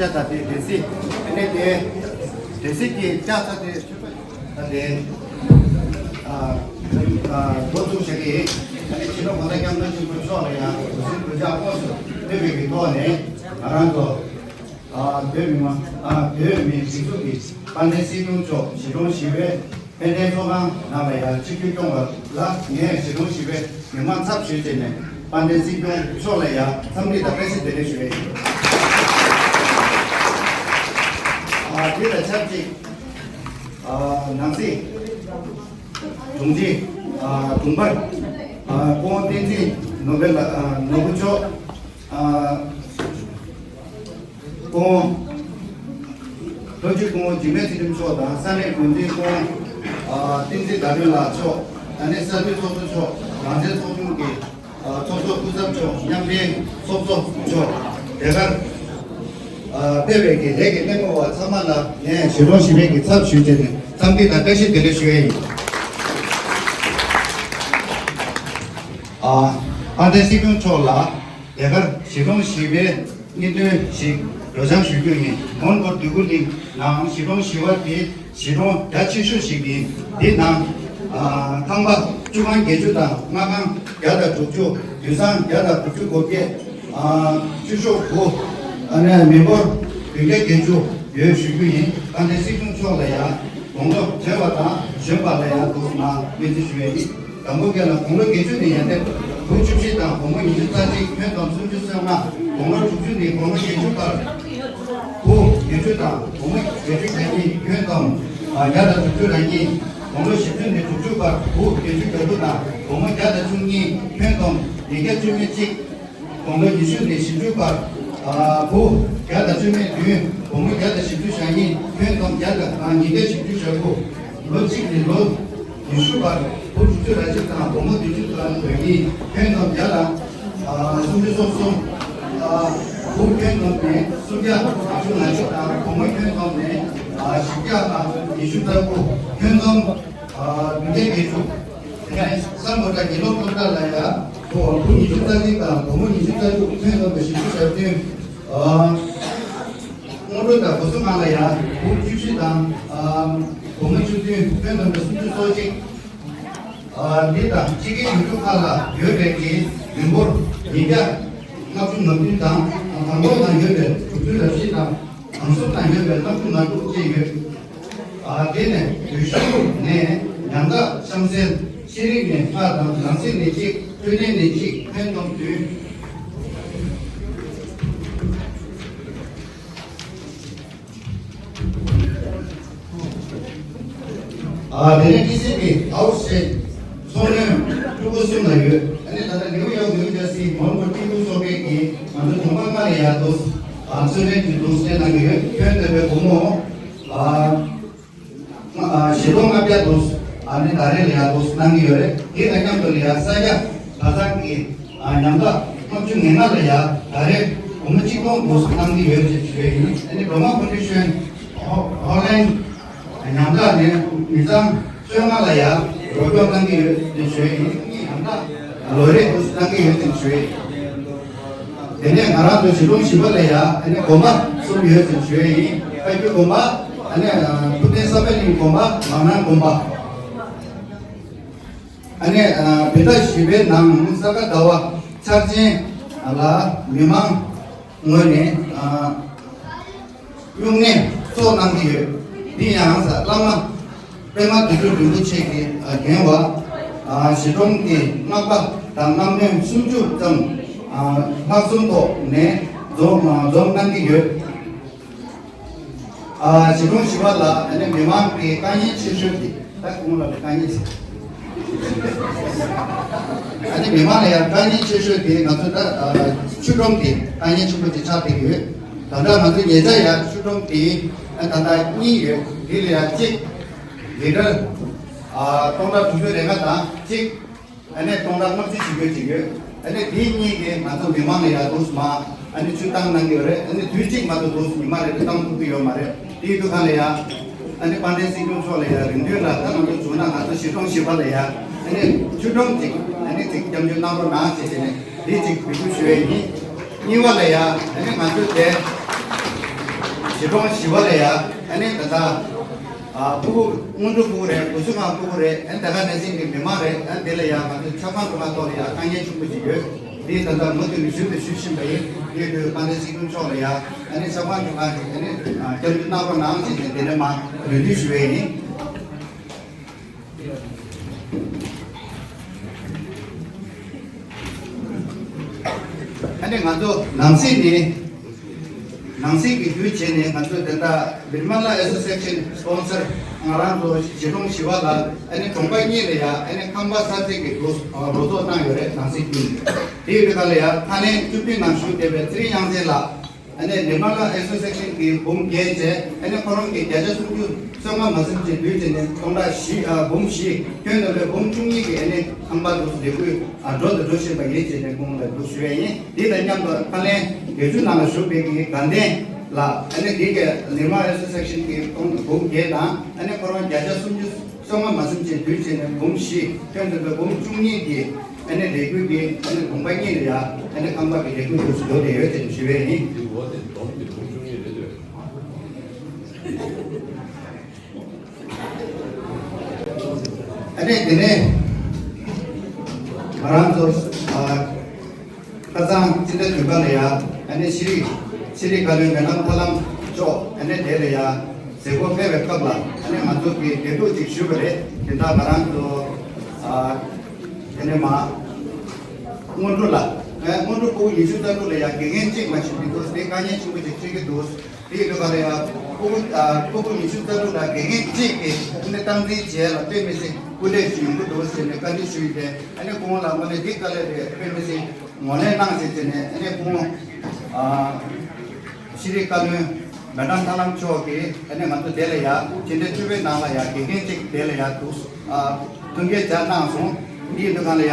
ད་དེ་སྡེ་སྲིད་ཨ་ནི་དེ་སྡེ་སྲིད་ཀྱི་བཅའ་ཚ་དེ་ད་དེ་ཨ་ཨ་འགོ་འཛུགས་བྱ་གི་ཡིན། ཨ་ནི་ཕྱི་ལོ་གང་ལྟར་སྐྱབས་མགོན་ཆེན་པོ་མཆོག་ལ་ཡང་གུས་བརྩི་གུས་ཕྱག་དངོས་སུ་ཕུལ་བའི་གི་ཐོག་ནས་ང་རང་ཚོ་ཨ་བོད་མི་མང་ཨ་བོད་མིའི་སྒྲིག་འཛུགས་ཀྱི་དཔལ་ལྡན་སྲིད་སྐྱོང་མཆོག་གཞིས་གྲོང་བཞི་པའི་དཔལ་ལྡན་ཚོགས་ཁང་ནང་ལ་ཡང་ཆིབས་བསྒྱུར་སྐྱོང་བ་ལ་ངས་གཞིས་གྲོང་བཞི་པའི་མི་མང་ཚབ་ཞུས་བྱས་ནས་དཔལ་ལྡན་སྲིད་སྐྱོང་མཆོག་ལ་ཡང་འཚམས་འདྲི་དང་བཀྲ་ཤིས་བདེ་ལེགས་ཞུ་ཡས་ཡིན། ཨ་དེ་དང་ཆབས་ཅིག་ཨ་ནང་སྲིད་དྲུང་ཆེ་ཨ་དྲུང་འཕར་ཨ་སྐུ་ངོ་བསྟན་འཛིན་ནོར་བུ་ལགས་ཨ་ནོར་བུ་མཆོག་ཨ་སྐུ་ངོ་ལྷོ་ཕྱོགས་སྐུ་ངོ་འཇིགས་མེད་ཚེ་རིང་མཆོག་དང་ས་གནས་འགོ་འཛིན་སྐུ་ངོ་ཨ་བསྟན་འཛིན་ཟླ་སྒྲོན་ལགས་མཆོག་ཨ་ནི་ས་ཁུལ་ཚོགས་གཙོ་མཆོག་རང་བཙན་ཚོགས་ཆུང་གི་ཨ་ཚོགས་གཙོ་སྐུ་ཚབ་མཆོག་མཉམ་འབྲེལ་ཚོགས་གཙོ་མཆོག་དེ་གར་ཨ་ཕེབས་པའི་གི་ལས་ཀྱི་སྣེ་མོ་བ་ཚང་མ་ལ་ངས་གཞིས་གྲོང་བཞི་པའི་གི་ཚབ་ཞུས་བྱས་ནས་འཚམས་འདྲི་དང་བཀྲ་ཤིས་བདེ་ལེགས་ཞུ་ཡས་ཡིན། ཨ་དཔལ་ལྡན་སྲིད་སྐྱོང་མཆོག་ལ་དེ་གར་གཞིས་གྲོང་བཞི་པའི་གནད་དོན་ཞིག་བགྲོ་གླེང་ཞུ་རྒྱུ་ཡིན། མོན་གྷོ་འདོད་རྒུ་གླིང་ནང་གཞིས་གྲོང་བཞི་པ་དེ་གཞིས་གྲོང་རྒྱ་ཆེ་ཤོས་ཤིག་ཡིན། འདི་ནང་ཨ་ཁང་པ་བཅུ་ཁང་བརྒྱད་ཅུ་དང་མངགས་ཁང་བརྒྱ་དང་དྲུག་ཅུ། དུད་ཚང་བརྒྱ་དང་དྲུག་ཅུ་གོ་བརྒྱད། ཨ་བཅུ་ཤོག་དགུ། ཨ་ནི་མི་འབོར་བདུན་བརྒྱ་བརྒྱད་ཅུ་ཡོད་ཞུ་རྒྱུ་ཡིན། དཔལ་ལྡན་སྲིད་སྐྱོང་མཆོག་ལ་ཡང་དགུང་ལོ་བགྲེས་པ་དང་གཞོན་པ་ལ་ཡང་འདུག་ན་སྨོན་ཚིག་ཞུ་ཡས་ཡིན། དང་པོ་སྐད་ལ་དགུང་ལོ་བརྒྱད་ཅུ་ནས་ཡར་ཏེ་བུ་བཅུ་བཞི་དང་བུ་མོ་ཉི་ཤུ་རྩ་གཅིག། ཁྱོན་བསྡོམས་སུམ་ཅུ་སོ་ལྔ། དགུང་ལོ་དྲུག་ཅུ་ནས་དགུང་ལོ་བརྒྱད་ཅུ་བར་བུ་བརྒྱད་ཅུ་དང་བུ་མོ་བརྒྱད་ཅུ་གྱ་གཉིས། ཁྱོན་བསྡོམས་བརྒྱ་དང་དྲུག་ཅུ་རེ་གཉིས། དགུང་ལོ་བཞི་བཅུ་ནས་དྲུག་ཅུ་བར་བུ་བརྒྱད་ཅུ་གྱ་དྲུག་དང་བུ་མོ་བརྒྱ་དང་བཅུ་གཉིས། ཁྱོན་བསྡོམས་ཉིས་བརྒྱ་བཅུ་མེད་གཅིག། དགུང་ལོ་ཉི་ཤུ་ནས་བཞི་བཅུ་བར་ཨ་བུ་བརྒྱ་དང་བཅུ་མེད་བདུན། བུ་མོ་བརྒྱ་དང་བཞི་བཅུ་ཞེ་གཉིས། ཁྱོན་བསྡོམས་བརྒྱ་དང་ཨ་ཉིས་བརྒྱ་བཞི་བཅུ་ཞེ་དགུ། ལོ་གཅིག་ནས་ལོ་ཉི་ཤུ་བར་བུ་དྲུག་ཅུ་རེ་གཅིག་དང་བུ་མོ་བདུན་ཅུ་དང་དོན་གཉིས། ཁྱོན་བསྡོམས་བརྒྱ་དང་ཨ་སུམ་ཅུ་སོ་གསུམ། ཨ་བུ་ཁྱོན་བསྡོམས་ནས་སུམ་བརྒྱ་ལྔ་བཅུ་ང་གཅིག་དང་བུ་མོ་ཁྱོན་བསྡོམས་ནས་ཨ་བཞི་བརྒྱ་དང་ཉི་ཤུ་རྩ་དགུ། ཁྱོན་བསྡོམས་ཨ་བདུན་བརྒྱ་བརྒྱད་ཅུ། དེ་ནས་སམ་བྷོ་ཊ་དགེ་སློང་སློབ་གྲྭ་ལ་ཡ་བུ་བུ་ཉི་ཤུ་རྩ་གཅིག་དང་བུ་མོ་ཉི་ཤུ་རྩ་དྲུག། ཁྱོན་བསྡོམས་པ་བཞི་བཅུ་ཞེ་བདུན། ཨ་སྔོན་འགྲོ་དང་སྒོ་གསུམ་ཁང་ལ་ཡ་བུ་བཅུ་བཞི་དང་ཨ་བུ་མོ་བཅུ་བདུན། ཁྱོན་བསྡོམས་པ་སུམ་ཅུ་སོ་གཅིག། ཨ་འདི་དང་སྤྱི་ཁྱབ་ཡུལ་གྲུ་ཁག་ལ་ཡོད་པའི་གི་མི་འབོར་ཉིས་བརྒྱ་ལྔ་བཅུ་ང་བདུན་དང་། དང་པོ་ནང་ཡོད་པའི་དྲུག་ཅུ་རེ་བཞི་དང་། དང་གསུམ་ནང་ཡོད་པའི་ལྔ་བཅུ་ང་དྲུག་བཅས་ཡོད། ཨ་དེ་ནས་བོད་གཞུང་ནས་ཉམ་ཐག་གཤམ་གསལ། ཤེས་རིག་ནས་ལྔ་དང་། ནང་སྲིད་ནས་གཅིག། འཕྲོད་བསྟེན་ནས་གཅིག། ཁྱོན་བསྡོམས་བདུན། ཨ་དེ་ནས་ཊི་སི་ཝི་ཨའུཊ་སི་ཊེཊ་ཚོང་ལས་ཕྲུ་གུ་གསུམ་ལ་ཡོད། ཨ་ནི་ད་ལྟ་ནིའུ་ཡོག་ནིའུ་ཇར་སི་མོན་གྷོ་ཊི་ལུ་སོགས་པའི་གི་ང་ཚོ་གྲོང་པ་ལྔ་ལ་ཡར་འདུག་ཨ་ཚོང་ལས་ཀྱི་འདུག་སྟེ་གནང་གི་ཡོད། ཁྱོན་བསྡོམས་པའི་བུ་མོ་ཨ་ང་ཨ་བཞི་སྟོང་ལྔ་བརྒྱ་འདུག་ཨ་ནི་ད་རེས་ལ་ཡར་འདུག་གནང་གི་ཡོད་རེད། དེ་དང་མཉམ་དུ་ལ་ཡར་ས་སྐྱ་གྲྭ་ཚང་གི་ཨ་ཉམ་ཐག་ལྔ་བཅུ་ང་ལྔ་ལ་ཡར་ད་རེས་བུ་མོ་གཅིག་སྟོང་འདུག་གནང་གི་ཡོད་ཅེས་ཞུ་ཡས་ཡིན། ཨ་ནི་སྒྲོལ་མ་ཕོན་ཌེ་ཤོན་ཧོ་ཧོ་ལན་ཉམ་ཐག་ནས་མི་ཚང་བཅོ་ལྔ་ལ་ཡར་རོགས་སྐྱོར་གནང་གི་ཡོད་ཅེས་ཞུ་ཡས་ཡིན། ཨ་ནི་ཉམ་ཐག་ལོ་རེ་འདུག་གནང་གི་ཡོད་ཅེས་ཞུ་ཡས་ཡིན། དེ་ནས་ང་རང་ཚོ་གཞིས་གྲོང་བཞི་པ་ལ་ཡ་ཨ་ནི་དགོན་པ་གསུམ་ཡོད་ཅེས་ཞུ་ཡས་ཡིན། བཀའ་བརྒྱུད་དགོན་པ། ཨ་ནི་ཐུབ་བསྟན་བསམ་འཕེལ་གླིང་དགོན་པ། ལམ་སྣ་དགོན་པ། ཨ་ནི་བོད་ཟླ་བཞི་པའི་ནང་ས་ག་ཟླ་བ་འཆར་ཅན་ལ་མི་མང་ངོས་ནས་སྨྱུང་གནས་ཚོགས་གནང་གི་ཡོད། འདི་ཡང་ས་བླ་མ་པདྨ་དོན་གྲུབ་རིན་པོ་ཆེ་གིས་འགན་བ་གཞིས་གྲོང་གི་སྔགས་པ་དང་སྔགས་སྨོན་སུམ་ཅུ་ཙམ་ལྷག་བསམ་ཐོག་ནས་འཛོམས་འཛོམས་གནང་གི་ཡོད། གཞིས་གྲོང་བཞི་པ་ལ་ཨ་ནི་མི་མང་གི་དཀའ་ངལ་ཆེ་ཤོས་དེ། ད་ཁོང་ལ་དཀའ་ངལ་ཆེ། ཨ་ནི་མི་མང་ལ་ཡང་དཀའ་ངལ་ཆེ་ཤོས་དེ་ང་ཚོ་ད་ཆུ་གྲོང་དེ་དཀའ་ངལ་ཆེན་པོ་ཅིག་ཆགས་བསྡད་ཀྱི་ཡོད། ད་ལྟ་ང་ཚོ་ཉེ་ཆར་ཡང་ཆུ་གྲོང་དེ་ད་ལྟ་གཉིས་ཡོད། དེ་ལ་ཡང་གཅིག་ལི་ཊར་སྟོང་ཕྲག་དྲུག་ཅུ་རེ་ལྔ་དང་གཅིག་ཨ་ནི་སྟོང་ཕྲག་ལྔ་བཅུ་ཞིག་ཡོད་ཅིག་ཡོད། ཨ་ནི་དེ་གཉིས་ཀྱིས་ང་ཚོ་མི་མང་ལ་ཡང་འདུག་སེ་མ་ཨ་ནི་ཆུ་བཏང་གནང་གི་ཡོད་རེད། ཨ་ནི་དུས་གཅིག་མ་གཏོགས་འདུག་སེ་ཉི་མ་རེ་རེ་བཏང་ཐུབ་ཀྱི་ཡོད་མ་རེད། དེའི་དུས་གང་ལ་ཡང་ཨ་ནི་དཔལ་ལྡན་སྲིད་སྐྱོང་མཆོག་ལ་ཡང་རེ་འདུན་ལ་ད་ང་ཚོ་བྱུང་ན་ང་ཚོ་གཞིས་གྲོང་བཞི་པ་ལ་ཡང་ཨ་ནི་ཆུ་གྲོང་གཅིག་ཨ་ནི་གཅིག་སྐྱབས་འཇུག་གནང་རོགས་གནང་ཞེས་བྱས་ནས་དེ་གཅིག་འབོད་སྐུལ་ཞུ་ཡས་ཡིན། གཉིས་པ་ལ་ཡང་ཨ་ནི་ང་ཚོ་དེ་ གཞིས་གྲོང་བཞི་པ་ལ་ཡ་ཨ་ནི་ད་ལྟ་ཨ་སྤུ་གུ་སྔོན་འགྲོ་སྤུ་གུ་རེད། སྒོ་ཕྱུགས་ཁང་སྤུ་གུ་རེད། ཨ་ནི་ད་ག་ནང་བཞིན་གྱི་མི་མང་རེད། ཨ་ནི་དེ་ལ་ཡ་ང་ཚོ་ཆབ་ཁང་དུ་མ་གཏོགས་ལ་ཡ་དཀའ་ངལ་ཆེན་པོ་ཅིག་ཡོད། འདི་ད་ལྟ་མུ་མཐུད་ནས་ཞུ་དང་ཞུ་བཞིན་པ་ཡིན། འདི་དུས་དཔལ་ལྡན་སྲིད་སྐྱོང་མཆོག་ལ་ཡ་ཨ་ནི་ཆབ་ཁང་ཆུང་ཁང་གི་ཨ་ནི་བསྐྱར་ཞུ་གནང་རོགས་གནང་ཞེས་ནས་དེ་ནས་མ་རེ་འདུན་ཞུ་བ་ཡིན། ཨ་ནི་ང་ཚོ་ནང་སྲིད་ནས་ནང་སྲིད་ཀྱི་རྒྱུ་བྱས་ནས་ང་ཚོ་དེ་འདྲ་Nirmala Association sponsor ང་རང་ཚོ་གཞིས་གྲོང་བཞི་པ་ལ་ཨ་ནི་གྲོང་པ་གཉིས་ལ་ཡ་ཨ་ནི་ཁང་པ་གསར་རྩིག་གི་རོགས་རོགས་ཚོགས་གནང་ཡོད་རེད། ནང་སྲིད་ཀྱིས་དེ་ཡོད་པའི་སྐབས་ལ་ཡ་ད་ལན་བཅུ་བདུན་ནང་ཞུགས་བསྡད་པའི་ཚེ་རིང་དབྱངས་ཅན་ལགས། ཨ་ནི་Nirmala Association གི་འབུམ་བརྒྱད་བྱས། ཨ་ནི་ཁོ་རང་གི་བརྒྱ་ཆ་སུམ་ཅུ་སོ་ལྔ་མ་ཟིན་ཅིག་བསྡུས་བྱས་ནས་སྟོང་ཕྲག་བཞི་ཨ་འབུམ་བཞི་ཁྱོན་བསྡོམས་པའི་འབུམ་བཅུ་གཉིས་ཀྱི་ཨ་ནི་ཁང་པ་དུ་ལས་འགུལ་ཨ་འགྲོ་དང་འགྲོ་བཞིན་པ་ཡིན་བྱས་ནས་ཁོང་ལ་འདུག་ཞུ་ཡས་ཡིན། འདི་དང་མཉམ་དུ་ཁ་ལན་བདེ་སྐྱིད་ནང་ལ་བཞུགས་པའི་གི་དགའ་ལྡན་ལ་ཨ་ནི་འདི་གའི་Nirmala Association གི་སྟོང་འབུམ་བརྒྱད་དང་ཨ་ནི་ཁོ་རང་བརྒྱ་ཆ་སུམ་ཅུ་སོ་ལྔ་མ་ཟིན་ཅིག་བསྡུས་བྱས་ནས་འབུམ་བཞི་ཁྱོན་བསྡོམས་པའི་འབུམ་བཅུ་གཉིས་ཀྱི་ཨ་ནི་ལས་འགུལ་གྱི་ཨ་ནི་གོང་པ་གཉིས་ལ་ཡ་ཨ་ནི་ཁང་པ་གི་ལས་འགུལ་དུ་འགྲོ་བསྡད་ཡོད་ཅེས་ཞུ་བས་ཡིན། འདི་འོ་དེ་སྡོམ་གྱི་འབུམ་བཅུ་གཉིས་རེད་འདོད། ཨ་ནི་དེ་ནས་ང་རང་ཚོ་ཨ། ཁ་སང་སྤྱི་ཟླ་བདུན་པ་ལ་ཡ་ཨ་ནི་ཤེས་རིག་ཤེས་རིག་བཀའ་བློན་མེ་ཏམ་ཐར་ལམ་མཆོག་ཨ་ནི་དེ་ལ་ཡ་མཛད་སྒོ་སྤེལ་བའི་སྐབས་ལ་ཨ་ནི་ང་ཚོ་གི་བདེ་སྡུག་ཅིག་ཞུས་པ་རེད། དེ་འདྲ་ང་རང་ཚོ་ཨ་ཨ་ནི་མ་སྔོན་འགྲོ་ལ་ཨ་སྔོན་འགྲོ་ཕྲུ་གུ་ཉི་ཤུ་རྩ་དྲུག་ལ་ཡ་དགེ་རྒན་གཅིག་མ་ཞིག་མི་འདུག་དེ་དཀའ་ངལ་ཆེན་པོ་ཅིག་འཕྲད་ཀྱི་འདུག་དེ་ཡིན་དུས་ག་ལ་ཡ་ཕྲུ་གུ་ཨ་ཕྲུ་གུ་ཉི་ཤུ་རྩ་དྲུག་ལ་དགེ་རྒན་གཅིག་གིས་ཨ་ནི་སྟངས་འཛིན་བྱས་ལ་དཔེ་མི་སྲིད་སྐུ་ལས་ཞིག་ཡོང་གི་འདུག་ཟེར་ནས་བཀའ་འདྲི་ཞུས་ཏེ་ཨ་ནི་ཁོང་ལ་དངོས་གནས་འདི་དཀའ་ལས་རེད། དཔེ་མི་སྲིད་ངོས་ལེན་གནང་ཟེར་བྱས་ནས་ཨ་ནི་ཁོང་ཨ་ཤེས་རིག་བཀའ་བློན་མེ་ཏམ་ཐར་ལམ་མཆོག་གིས་ཨ་ནི་ང་ཚོ་དེ་ལ་ཡ་སྤྱི་ཟླ་བཅུ་པའི་ནང་ལ་ཡ་དགེ་རྒན་གཅིག་དེ་ལ་ཡ་འདུག་ཨ་ཐུགས་འགན་བཞག་གནང་སོང་། འདི་ཡིན་དུས་ག་ལ་ཡ་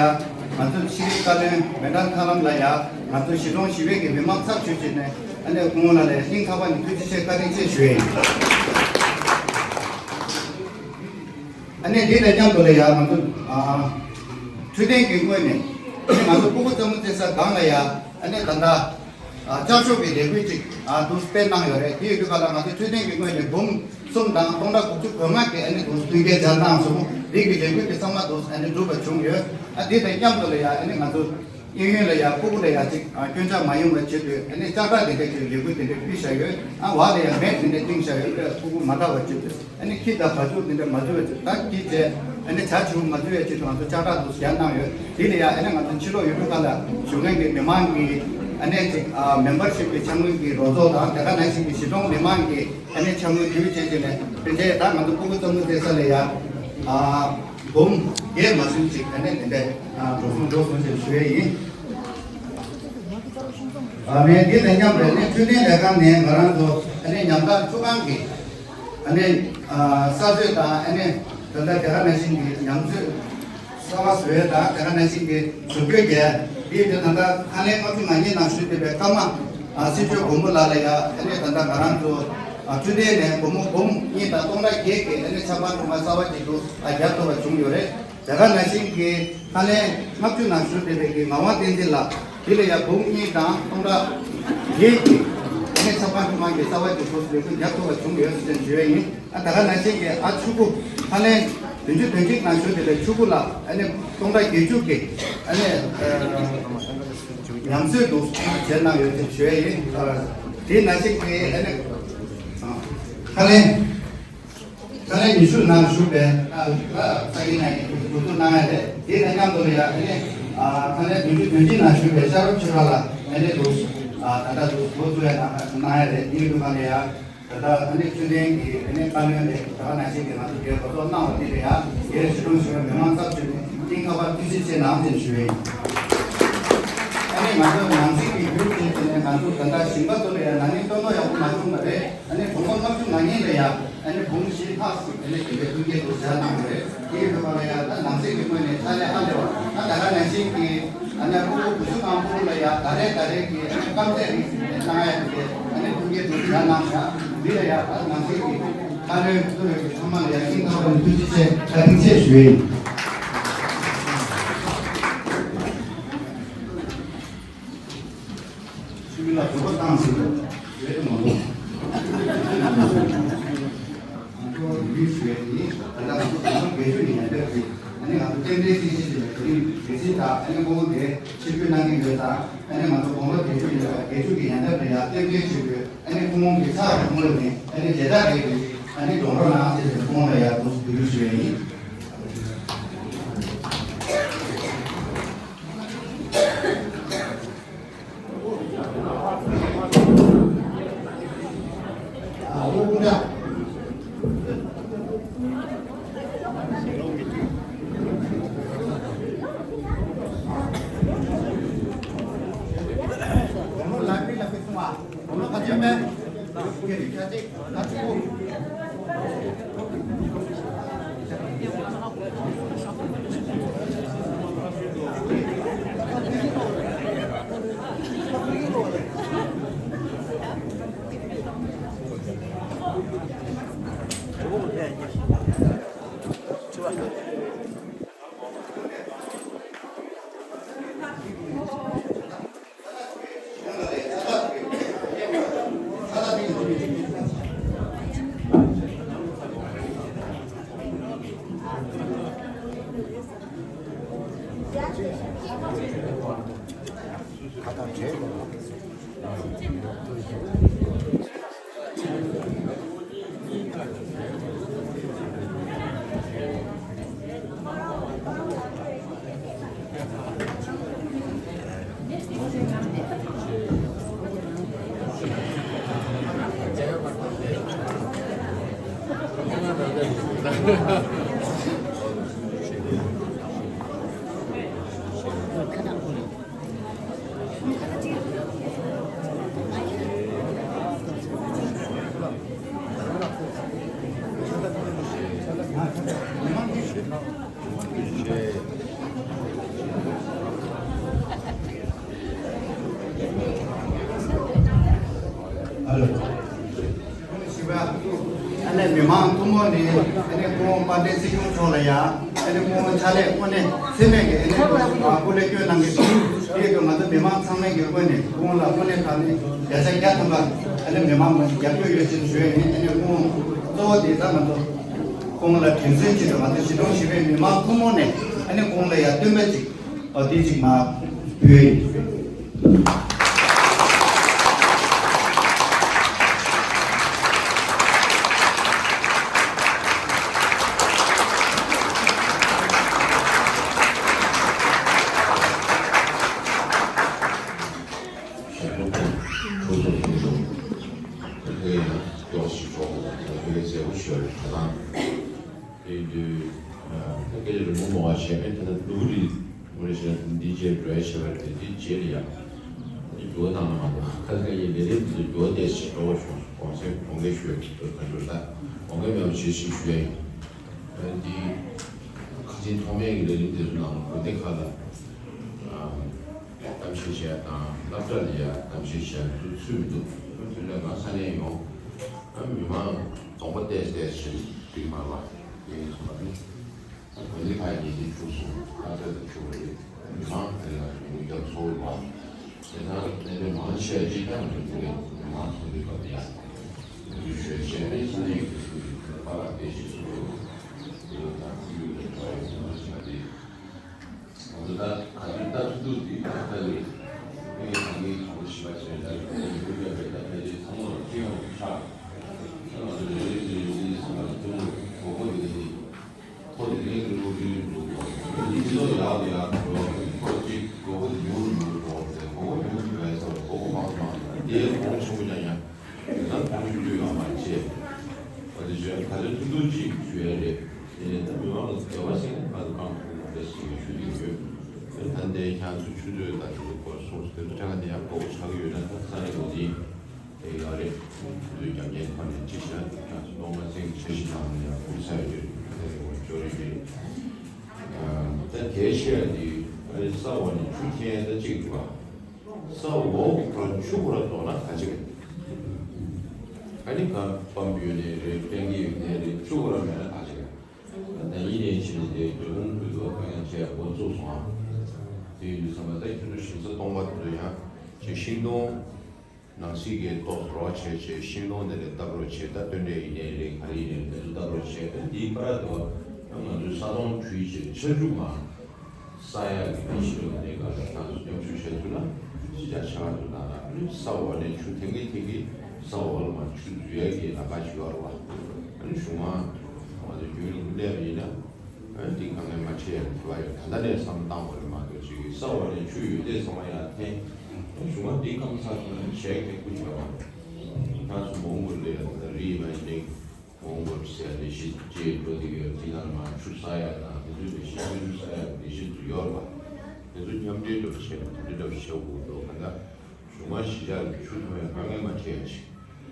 ང་ཚོ་ཤེས་རིག་བཀའ་བློན་མེ་ཏམ་ཐར་ལམ་ལ་ཡ་ང་ཚོ་གཞིས་གྲོང་བཞི་པའི་གི་མི་མང་ཚབ་ཞུས་བྱས་ནས་ཨ་ནི་ཁོང་ལ་ལ་ཡ་སྙིང་ཐག་པ་ནས་ཐུགས་རྗེ་ཆེ་བཀའ་དྲིན་ཆེ་ཞུ་ཡིན། ཨ་ནི་འདི་དང་མཉམ་དུ་ལ་ཡ་ང་ཚོ་ཨ་འཕྲོད་བསྟེན་གྱི་ངོས་ནས་ཨ་ནི་ང་ཚོ་ཕྲུ་གུ་རྩེད་མོ་རྩེ་ས་སྒང་ལ་ཡ་ཨ་ནི་ད་ལྟ་ཨ་ལྕགས་ཤོག་གི་ལས་འགུལ་ཅིག་ཨ་འདུག་སྤེལ་གནང་ཡོད་རེད། དེ་ཡོད་དུས་ག་ལ་ང་ཚོ་འཕྲོད་བསྟེན་གྱི་ངོས་ནས་འབུམ་གསུམ་དང་སྟོང་ཕྲག་དགུ་བཅུ་གོ་ལྔ་གི་ཨ་ནི་འདུག་མཐུན་རྐྱེན་སྦྱར་གནང་སོང་། འདི་གི་ལས་འགུལ་དེ་ཚང་མ་འདུག་ཨ་ནི་འགྲུབ་པ་བྱུང་ཡོད། ཨ་འདི་དང་མཉམ་དུ་ལ་ཡ་ཨ་ནི་ང་ཚོ་གཡས་གཡོན་ལ་ཡ་ཕྲུ་གུ་ལ་ཡ་ཅིག་ཨ་སྐྱོན་ཆ་མ་ཡོང་བའི་ཆེད་དུ་ཨ་ནི་ལྕགས་དྲ་དེ་འདྲ་གི་ལས་འགུལ་དེ་འདྲ་སྤེལ་བཞག་ཡོད། ཨ་བར་ལ་ཡ་མེད་དེ་འདྲ་བཏིང་བཞག་ཡོད་པས་ཕྲུ་གུ་མ་དྲག་པ་ཆེད་དུ། ཨ་ནི་ཁྱི་དང་བ་ཕྱུགས་དེ་འདྲ་མ་འཛུལ་བ་ཅིག་ད་ཁྱི་བྱས་ཨ་ནི་བྱ་བྱིའུ་མ་འཛུལ་བའི་ཆེད་དུ་ང་ཚོ་ལྕགས་དྲ་དུ་བཞག་གནང་ཡོད། དེ་ལ་ཡ་ཨ་ནི་ང་ཚོ་ཕྱི་ལོགས་ཡུལ་གྲུ་ཁག་ལ་བཞུགས་མཁན་གྱི་མི་མང་གི་ཨ་ནི་ཅིག་ཨ་མེམ་བར་ཤིབ་ཀྱི་འཆར་དངུལ་གྱི་རོགས་ཚོགས་དང་དེ་ག་ནང་བཞིན་གྱི་གཞིས་གྲོང་མི་མང་གི་ཨ་ནི་འཆར་དངུལ་བསྡུ་བྱས་བྱས་ནས་དེ་འདྲའི་ད་ང་ཚོ་ཕྲུ་གུ་རྩེད་མོ་རྩེ་ས་ལ་ཡ་ཨ་འབུམ་བརྒྱད་མ་ཟིན་ཅིག་ཨ་ནི་དེ་འདྲའི་ཨ་འགྲོ་སོང་འགྲོ་སོང་ཞེས་ཞུ་ཡས་ཡིན། ཨ་ནི་དེ་དང་མཉམ་དུ་ཨ་ནི་འཕྲོད་བསྟེན་ལས་ཁང་ནས་ང་རང་ཚོ་ཨ་ནི་ཉམས་ཐག་ཆུ་སྒང་གི་ཨ་ནི་ཨ་གསར་བཟོས་དང་ཨ་ནི་ད་ལྟ་དེ་ག་ནང་བཞིན་གྱི་ཉམས་བཟོས་གསར་པ་བཟོས་དང་དེ་ག་ནང་བཞིན་གྱི་བཟོ་བཀོད་བརྒྱབ། དེའི་དེ་ད་ལྟ་ཁ་ལན་ལྔ་བཅུ་ང་གཉིས་ནང་ཞུགས་བསྡད་པའི་ཀརྨ་ཨ་སྲིད་སྐྱོང་མགོན་པོ་ལགས་ལ་ཡ་ཨ་ནི་ད་ལྟ་ང་རང་ཚོ་ཨ་འཕྲོད་བསྟེན་ནས་སྒོར་མོ་འབུམ་གཉིས་དང་སྟོང་ཕྲག་བརྒྱད་ཀྱི་ཨ་ནི་ཆབ་ཁང་གྲོང་ཁ་གསར་པ་ཅིག་ཏུ་ཨ་རྒྱག་ཐུབ་པ་བྱུང་ཡོད་རེད། དེ་ག་ནང་བཞིན་གྱི་ཁ་ལན་ལྔ་བཅུ་ནང་ཞུགས་བསྡད་པའི་གི་ངག་དབང་བསྟན་འཛིན་ལགས་དེ་ལ་ཡང་འབུམ་གཉིས་དང་སྟོང་ཕྲག་བརྒྱད་ཀྱི་ཨ་ནི་ཆབ་ཁང་ཁྲིམས་ཁང་གི་གསར་པ་ཅིག་ཚོགས་སུ་ལས་ཁུངས་རྒྱག་ཐུབ་པ་བྱུང་ཡོད་ཟེར་ཞུ་ཡས་ཡིན། ཨ་ད་ག་ནང་བཞིན་གྱི་ཨ་ཕྲུ་གུ་ཁ་ལན་བདུན་ཅུ་དོན་གཅིག་ནང་ཞུགས་བསྡད་པའི་ཕྲུ་གུ་ལ་ཨ་ནི་སྟོང་ཕྲག་བརྒྱད་ཅུ་གི་ཨ་ནི་ཉམས་གསོའི་འདུག་བྱས་གནང་ཡོད་ཅེས་ཞུ་ཡས་ཡིན། དེ་ནང་བཞིན་གྱི་ཨ་ནི་ཁ་ལན། ཁ་ལན་ཉི་ཤུ་ནང་ཞུགས་པའི་ཨ་ཨ་ས་ཡིན་ན་ཡིན་འགྲོ་སོང་གནང་ཡ་རེད། དེ་དང་མཉམ་དུ་ལ་ཡ་ཨ་ནི་ཨ་ཁ་ལན་བདུན་ཅུ་དོན་གཅིག་ནང་ཞུགས་པའི་ཤ་རོགས་ཆོས་གྲགས་ལ་ཨ་ནི་འདུག་ཨ་ད་ལྟ་འདུག་འགོ་བཙུགས་ཡ་གནང་གནང་ཡ་རེད། དེའི་ཐོག་ནས་ཡ་ད་ལྟ་ཨ་ནི་ཆོས་ལྡན་གྱི་ཨ་ནི་བཀའ་བློན་རེད། ད་ག་ནང་བཞིན་གྱི་ང་ཚོ་རྒྱལ་གོ་ཐོག་གནང་བ་དེ་ལ་ཡ་རྒྱལ་ཞི་ཀྲུང་ཞུ་བའི་མི་མང་ཚབ་ཞུས་ནས་གཏིང་ཁ་པར་ཐུགས་རྗེ་ཆེ་གནང་ཟེར་ཞུ་ཡ་ཡིན། ཨ་ནི་ང་ཚོ་ནང་སྲིད་ཀྱི་རྒྱུ་རྐྱེན་བྱས་ནས་ང་ཚོ་ད་ལྟ་ཞིང་པ་ཚོ་ལ་ཡ་ན་ནིང་སྟོན་ཐོག་ཡག་པོ་མ་བྱུང་བ་རེད། ཨ་ནི་གྲོང་པ་ལྔ་བཅུ་ང་གཉིས་ལ་ཡ་ཨ་ནི་འབུམ་བཞི་ལྷག་ཙམ་ཨ་ནི་དེ་འདྲའི་མཐུན་རྐྱེན་དུ་སྦྱར་གནང་བ་རེད། དེའི་ཐོག་ལ་ཡ་ད་ནང་སྲིད་ཀྱི་ངོས་ནས་ཕྱག་ལས་ཧ་ལས་པ་ད་ད་ག་ནང་བཞིན་གྱི་ཨ་ནི་ཕྲུ་གུ་བུ་གཞུང་ནང་ཕྲུ་གུ་ལ་ཡ་ད་རེས་ད་རེས་ཀྱི་ཨ་ནི་སྐམ་ཚད་རིགས་ཟིན་ནས་གནང་ཡ་དེ་ཨ་ནི་མཐུན་རྐྱེན་དུ་སྦྱར་གནང་བཞག་འདི་ལ་ཡ་ད་ནང་སྲིད་ཀྱི་ཕྱག་ལས་གཙོ་བོ་གི་ཚང་མ་ལ་ཡ་སྙིང་ཐག་པ་ནས་ཐུགས་རྗེ་ཆེ་བཀའ་དྲིན་ཆེ་ཞུ་ཡིན། ཆུ་མིག་ལ་གྲོད་པ་བཏང་ཟིན་རེད་མ་གཏོགས། ཨ་ནི་ང་ཚོ་རྟེན་འབྲེལ་རྟེན་གཞི་ཞིག་ལ་དེ་རིང་གལ་སྲིད་དང་ཨ་ནི་སྐུ་ངོ་དེ་ཆིབས་བསྒྱུར་གནང་གི་ཡོད་ཙང་ཨ་ནི་ང་ཚོ་དགུང་ལོ་བརྒྱད་ཅུ་ཡོད་པ་བརྒྱད་ཅུ་གི་ཡན་འདབ་ལ་ཡང་རྟེན་འབྲེལ་ཆེད་དུ་ཨ་ནི་སྐུ་ངོ་གི་ཕྱག་རིང་མོ་ལ་ནི་ཨ་ནི་མཇལ་དར་རེ་ཞིག་ཨ་ནི་སྒྲོག་རོགས་གནང་ཞེས་སྐུ་ངོ་ལ་ཡང་དུ་འབོད་སྐུལ་ཞུ་ཡ་ཡིན། ཨ་ལོ། ཨ་ནེ་མི་མང་ཐུན་མོང་ནས་ཨ་ནེ་སྐུ་ངོ་དཔལ་ལྡན་སྲིད་སྐྱོང་མཆོག་ལ་ཡང་ཨ་ནེ་སྐུ་ངོ་ཕྱག་ལས་དངོས་གནས་འཚེ་མེད་ཀྱི་ཨ་ནེ་སྐུ་ལས་སྐྱོན་གནང་གི་འདུག་དེ་ཡོད་ང་ཚོ་མི་མང་ཚང་མས་ཀྱི་ངོས་ནས་སྐུ་ངོ་ལ་དངོས་གནས་དྲང་གནས་བརྒྱ་ཆ་བརྒྱ་ཐམ་པ་ཨ་ནེ་མི་མང་ངོས་ནས་རྒྱབ་སྐྱོར་ཡོད་ཅེས་ཞུ་ཡ་ཡིན། ཨ་ནེ་སྐུ་ངོ་གཙོ་བོ་དེ་ད་ང་ཚོ་སྐུ་ངོ་ལ་དྲིན་གཟོ་ཆེད་དུ་ང་ཚོ་གཞིས་གྲོང་བཞི་པའི་མི་མང་ཐུན་མོང་ནས་ཨ་ནེ་སྐུ་ངོ་ལ་ཡང་བསྟོད་པ་ཅིག་ཨ་དེ་གཅིག་མ་བོས། དེ་ཡིན་དུས་སྐད་ཆ་རིང་པོ་མང་བ་བྱས་པས་ད་ལྟ་ལུག་རིས་མུ་རེ་བྱས་ན་འདི་རྗེས་འགྲོ་ཡ་བྱས་པ་རེད། དེ་རྗེས་ལ་ཡང་འགྱུར་བ་བཏང་ན་མ་གཏོགས་ཁ་སང་ཡི་ལས་རིམ་འདི་ཚོ་འགྱུར་བ་ཏོག་ཙམ་འགྲོ་བ་བྱུང་སོང་། གོང་གསལ་དགོངས་དག་ཞུ་ཡ་ཡིན། དོན་དག་འགྱུར་ད་དགོངས་འགལ་མེད་པ་བྱེད་ཞིག་ཞུ་ཡ་ཡིན། འདི་ཁ་ཆེ་ཐོག་མའི་ལས་རིམ་དེ་ཚོ་ནང་དགོན་སྡེ་ཁག་ལ་གཏམ་བཤད་བྱས་དང་སློབ་གྲྭ་ལ་ཡ་གཏམ་བཤད་བྱས་ཚུལ་ཚུལ་མི་འདུག་དེ་འདྲ་ང་ས་གནས་ཡོང་། མི་མང་གདོང་པ་བལྟས་བལྟས་བྱས་འགྲིག་མ་རེད་པ། དེ་ཡིན་སོང་བ་ནི། དགོན་སྡེ་ཁག་ཉིས་བརྒྱ་བཅུ་གསུམ་ལྷ་སའི་དུ་བཅུ་རེད། མི་མང་དེ་ལ་ཉུང་རྒྱ་ཚོ་བ། དེ་ན་གནས་སྡོད་མང་ཆེ་གཅིག་ཀྱང་མི་འདུག་རེད། མི་མང་ཚོ་འདུས་པ་དེ་ཡང་འདུས་ཤོད་བྱས་ནས་ས་གནས་ཀྱི་ཚུལ་དུ་པ་ལགས་བདེ་སྐྱིད་སུ་འགྲོ། དེ་ལ་དང་ཁུལ་ཡོད་པའི་གྲྭ་བའི་མི་མང་ཆ་དེ། ང་ཚོ་ད་ག་དུས་ལྟ་ཚུལ་དུ་དུས་ད་ལྟ་ལས་ངས་ད་ངས་གང་ཞིབ་པ་བྱས་ད་ལྟ་ཡོད་པའི་ད་ཕལ་ཆེར་ཚང་མ་ལ་ཁྱེད་ཡོང་ཆགས། ད་ང་ཚོ་རེ་རེ་རེ་རེ་ཚང་མ་ལ་ཐུན་མོང་གོ་གོ་དེ་ནི། ཁོ་དེ་ནས་ཀྱི་སློབ་གྲྭའི་འགྲོ་སྟངས་འདི་ལོ་ཡག་ལ་ཡག་འགྲོ། ཁོ་གཅིག་མགོ་བོ་ཉུང་རུ་ཉུང་རུ་འགྲོ་སྟེ་མགོ་བོ་ཉུང་རུ་ཉུང་རུ་སོང་མགོ་བོ་མང་རུ་མང་རུ་དེའི་གོང་ཆེན་པོ་ཀྱང་ཡང་ད་གོང་ཆེན་པོ་ཡོད་མ་རེད་ཅེས། འོ་དེ་བཞིན་ད་ཆ་ཐུང་ཐུང་གཅིག་ཞུ་ཡ་རེད། དེ་ནས་ད་མི་མང་ལ་འབྲེལ་བ་ཞིག་ནས་ང་ཚོ་རྐང་ཐུང་རེ་ཞིག་ཞུ་གི་ཡོད། ད་ལྟའི་ཁྱེད་ཚོ་ཆུ་ཚོད་དང་དེ་ཚོ་སྐོར་སོང་ཟེར་ཁྲ་ག་དེ་ཡང་མགོ་བོ་ཆག་གི་ཡོད་ན་ད་ས་རེ་འོ་དེ། དེ་ཡང་རེད། དུས་རྒྱབ་ཉེན་ཐོག་ནས་ཅི་བྱ་ཐུབ་ཀྱང་སྟོང་པ་སེང་ཆེ་ཞིག་ནང་ནས་ཡང་ཁུག་ས་ཡོད་རེད། དེ་རེད་འོ་ཅོ་རེད་རེད། ད་གལ་ཆེ་བ་འདི་ཨ་རི་ས་འོག་ནས་ཆུ་འཐེན་ད་གཅིག་འདུག་ག་ས་འོག་གི་ཁོ་རང་ཆུ་ཁོ་རང་རྫོགས་ན་ག་ཅིག་རེད། ཨ་ནི་ག་པམ་ཡོད་ནའི་རེད་ཊེང་ཀི་ཡོད་ནའི་རེད་ཆུ་ཁོ་རང་མེད་ན་ག་ཅིག་རེད། ད་ཡིན་ནའི་ཕྱིན་ནས་དེ་འབྲས་སྤུངས་ཁུལ་དུ་ཁ་ཡང་བྱས་འགོ་བཙུགས་སོང་ཨ། དེ་ཡིན་དུས་ཚང་མ་ད་ཁྱོད་ཚོ་ཞིང་ས་སྟོང་པ་དེ་ཚོ་ཡང་ཅིག་ཤིང་སྡོང་ནང་སྲིད་ཀྱི་ཏོག་རོགས་བྱས་བྱས་ཤིང་སྡོང་དེ་ལས་བཏབ་རོགས་བྱས། ད་སྟོན་འབྲས་ཡིན་ནའི་རེད་ག་རེ་ཡིན་ནའི་རེད་དེ་ཚོ་བཏབ་རོགས་བྱས། ད་འདིའི་བར་དུ་ ང་ཚོའི་ས་དོང་བྲུས་བྱས་ཆར་ཆུ་མར་ས་ཡག་གི་ནི་ཤི་ལོ་ནས་ག་ལ་ད་ཚོ་མཉམ་ཞུགས་བྱས་ཚུལ་ལ་གཞིས་ཆགས་ཆགས་ཚུལ་དང་ལ་ས་འོག་ནས་ཆུ་ཐེངས་གི་ཐེངས་གི་ས་འོག་ལ་མར་ཆུ་འཛུལ་ཡག་གི་ལམ་ཁ་ཞིག་ཡོད་རེད་བ། ཨ་ནི་གཞུང་མང་ང་ཚོ་རྒྱུན་རིང་པོ་གནས་པ་ཡིན་ན་ཨ་ནི་འདི་དཀའ་ངལ་མ་འཕྲད་ཡག་གི་དེ་བ་ཡོད། ད་ལྟ་ནས་བསམ་བཏང་བ་རེད་མ་གཏོགས་ཅིག་གི་ས་འོག་ནས་ཆུ་ཡོད་དེ་ཚང་མ་ཡར་འཐེན། ཨ་ནི་གཞུང་མང་འདི་སྐམ་ས་ཁོ་ན་བྱས་ཁེ་ཁུ་བྱས་པ་རེད། ད་ཚོ་མོང་གོ་ལ་ཡ་ད་རི་ཡི་མ་ཡིན་ནའི། མོང་གོལ་ཟེར་ལས་གཞི་ཅེས་འགྲོ་དེ་ཡོད། དེ་ནང་ལ་མར་ཆུ་ཟ་ཡག་དང་དེ་ཚོའི་ལས་གཞི་ཆུ་ཆུ་ཟ་ཡག་ལས་གཞི་ཚོ་ཡོད་རེད་པ། དེ་ཚོ་མཉམ་འབྲེལ་འདྲ་བོ་བྱས་ནས་དེ་འདྲ་འདྲ་བོ་བྱེད་དགོས་འདུག་གང་ལྟར་གཞུང་མང་གཞིས་ཆགས་ལ་ཆུ་ཐོན་ཡག་དཀའ་ངལ་མ་འཕྲད་ཡག་ཅིག་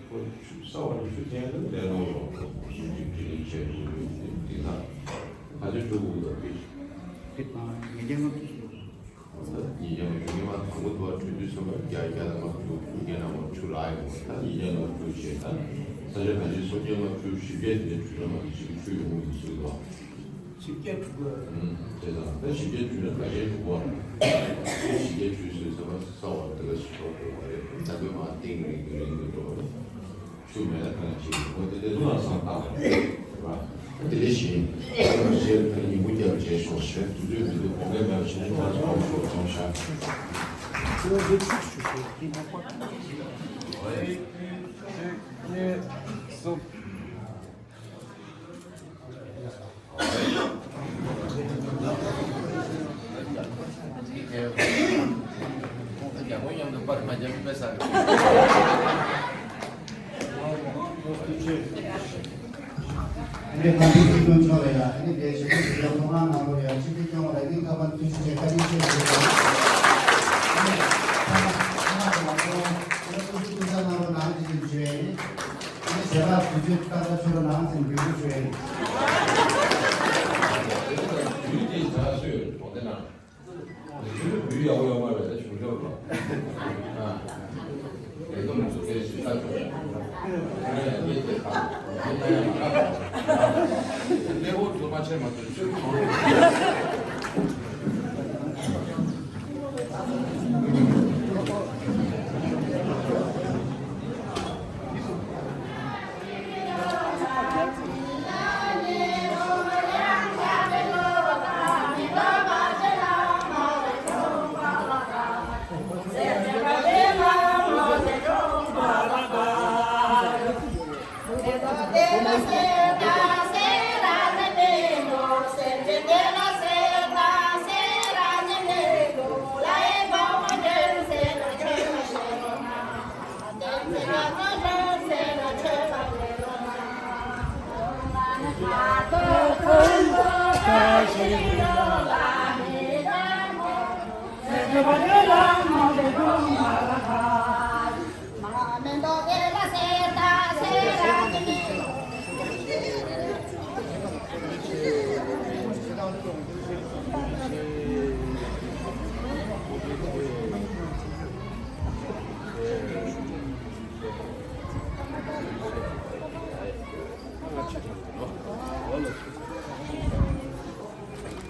ཁོ་ཆུ་ས་འོག་ནས་ཆུ་འཐེན་དུས་ལས་སླ་པོ་རེད། གཞུང་གཅིག་སྒྲིལ་ལེན་བྱས་འགྲོ་དགོས་ཡོད། དེ་དང་ག་ཚོད་འགྲོ་དགོས་འདུག་དེ་ཉིས་བརྒྱ་ལྔ་བཅུ། ཉིས་བརྒྱ་ཉི་ཤུ་ཉི་མ་དང་པོ་དུ་བ་གྲོས་བསྡུར་ཚོགས་པ་བརྒྱ་བརྒྱ་དང་ལྔ་བཅུ་དགུ་བརྒྱ་ནང་མར་ཆུ་རག་ཡོད་མ་རེད། ད་ཉིས་བརྒྱ་ལྔ་བཅུ་བྱས་ད་ས་ཆ་ག་ཚོད་སུམ་བརྒྱ་ལྔ་བཅུ་བཞི་བརྒྱ་དེ་འདྲ་ཆུ་ལ་མ་གི་ཆུ་ཆུ་ཡོང་གི་ཚུལ་དུ་བ། བཞི་བརྒྱ་དྲུག་ག་ཨུམ་དེ་དང་ད་བཞི་བརྒྱ་བཅུ་ན་ག་ཚོད་འགྲོ་བ། བཞི་བརྒྱ་བཅུ་ཟེར་ཚེ་བ་ས་བ་དེ་ག་ཞིག་ཤོར་འགྲོ་བ་རེད། ད་དུང་མ་ཏིང་རིང་གི་རིང་གི་འགྲོ་བ་རེད། ཆུ་མེད་ན་གང་བྱེད་ཀྱི་འོ་དེ་དེ་ཚོ་ལ་བསམ་བཏང་བ་རེད་བ། དེ་ལས་གཞན་ཁྱེད་རང་བཞེས་ཁྱེད་ཉིན་མོ་རྒྱབ་བྱས་ཤོག་ཞེས་དུས་ཚོད་མི་འདུག་གོང་གས་མེད་པ་བྱས་ནས་ཁྱེད་རང་ཚོ་གོང་ཞོག་ཚོང་ཤག་རྒྱལ་པོ་མཉམ་དུ་པར་མ་བརྒྱབ་པའི་ས་རེད། ཨ་ནི་ཁོང་ཚོའི་སྲིད་སྐྱོང་མཆོག་ལ་ཡང་ཨ་ནི་དེ་ཞིག་ཏུ་ཞུ་ཡག་ཁོང་རང་ནང་ལོ་ཡང་སྤྱི་འཐུས་སྐྱོང་བ་ལ་སྙིང་ཐག་པ་ནས་ཐུགས་རྗེ་ཆེ་བཀའ་དྲིན་ཆེ་ཞུ་ཡག་ཨ་ནི་ཁོང་ཚོ་ཁོང་ཚོ་ཁོང་ཚོ་ནང་ལོ་ནང་ཅིག་ཏུ་ཞུ་ཡག་ཡིན། ཨ་ནི་ཞལ་ལག་དུས་ཚོད་ཏག་ཏག་ཆོད་པ་ནང་ཚན་འབུལ་རྒྱུ་ཞུ་ཡག་ཡིན། དུས་དེ་ད་སུས་གྲོང་སྡེ་ནང་། ཆུ་ཚོད་བུ་ཡག་པོ་ཡོད་མ་རེད། ད་བྱུང་ཆོག་ལ། ཨ། ལས་དོན་མང་ཚོགས་སྐད་ཞིག་ལྟ་ཆོག་ཨ་ཡ་ངས་དེ་ཁ་ངས་ད་ཡང་ཁ་ཁ་གླེ་བོ་དུ་མ་ཆེ་མ་ཐོན་ཆུ་ཚོད་མང་།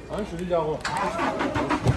ཨང་ཞུ་རི་ལྕགས་གོ།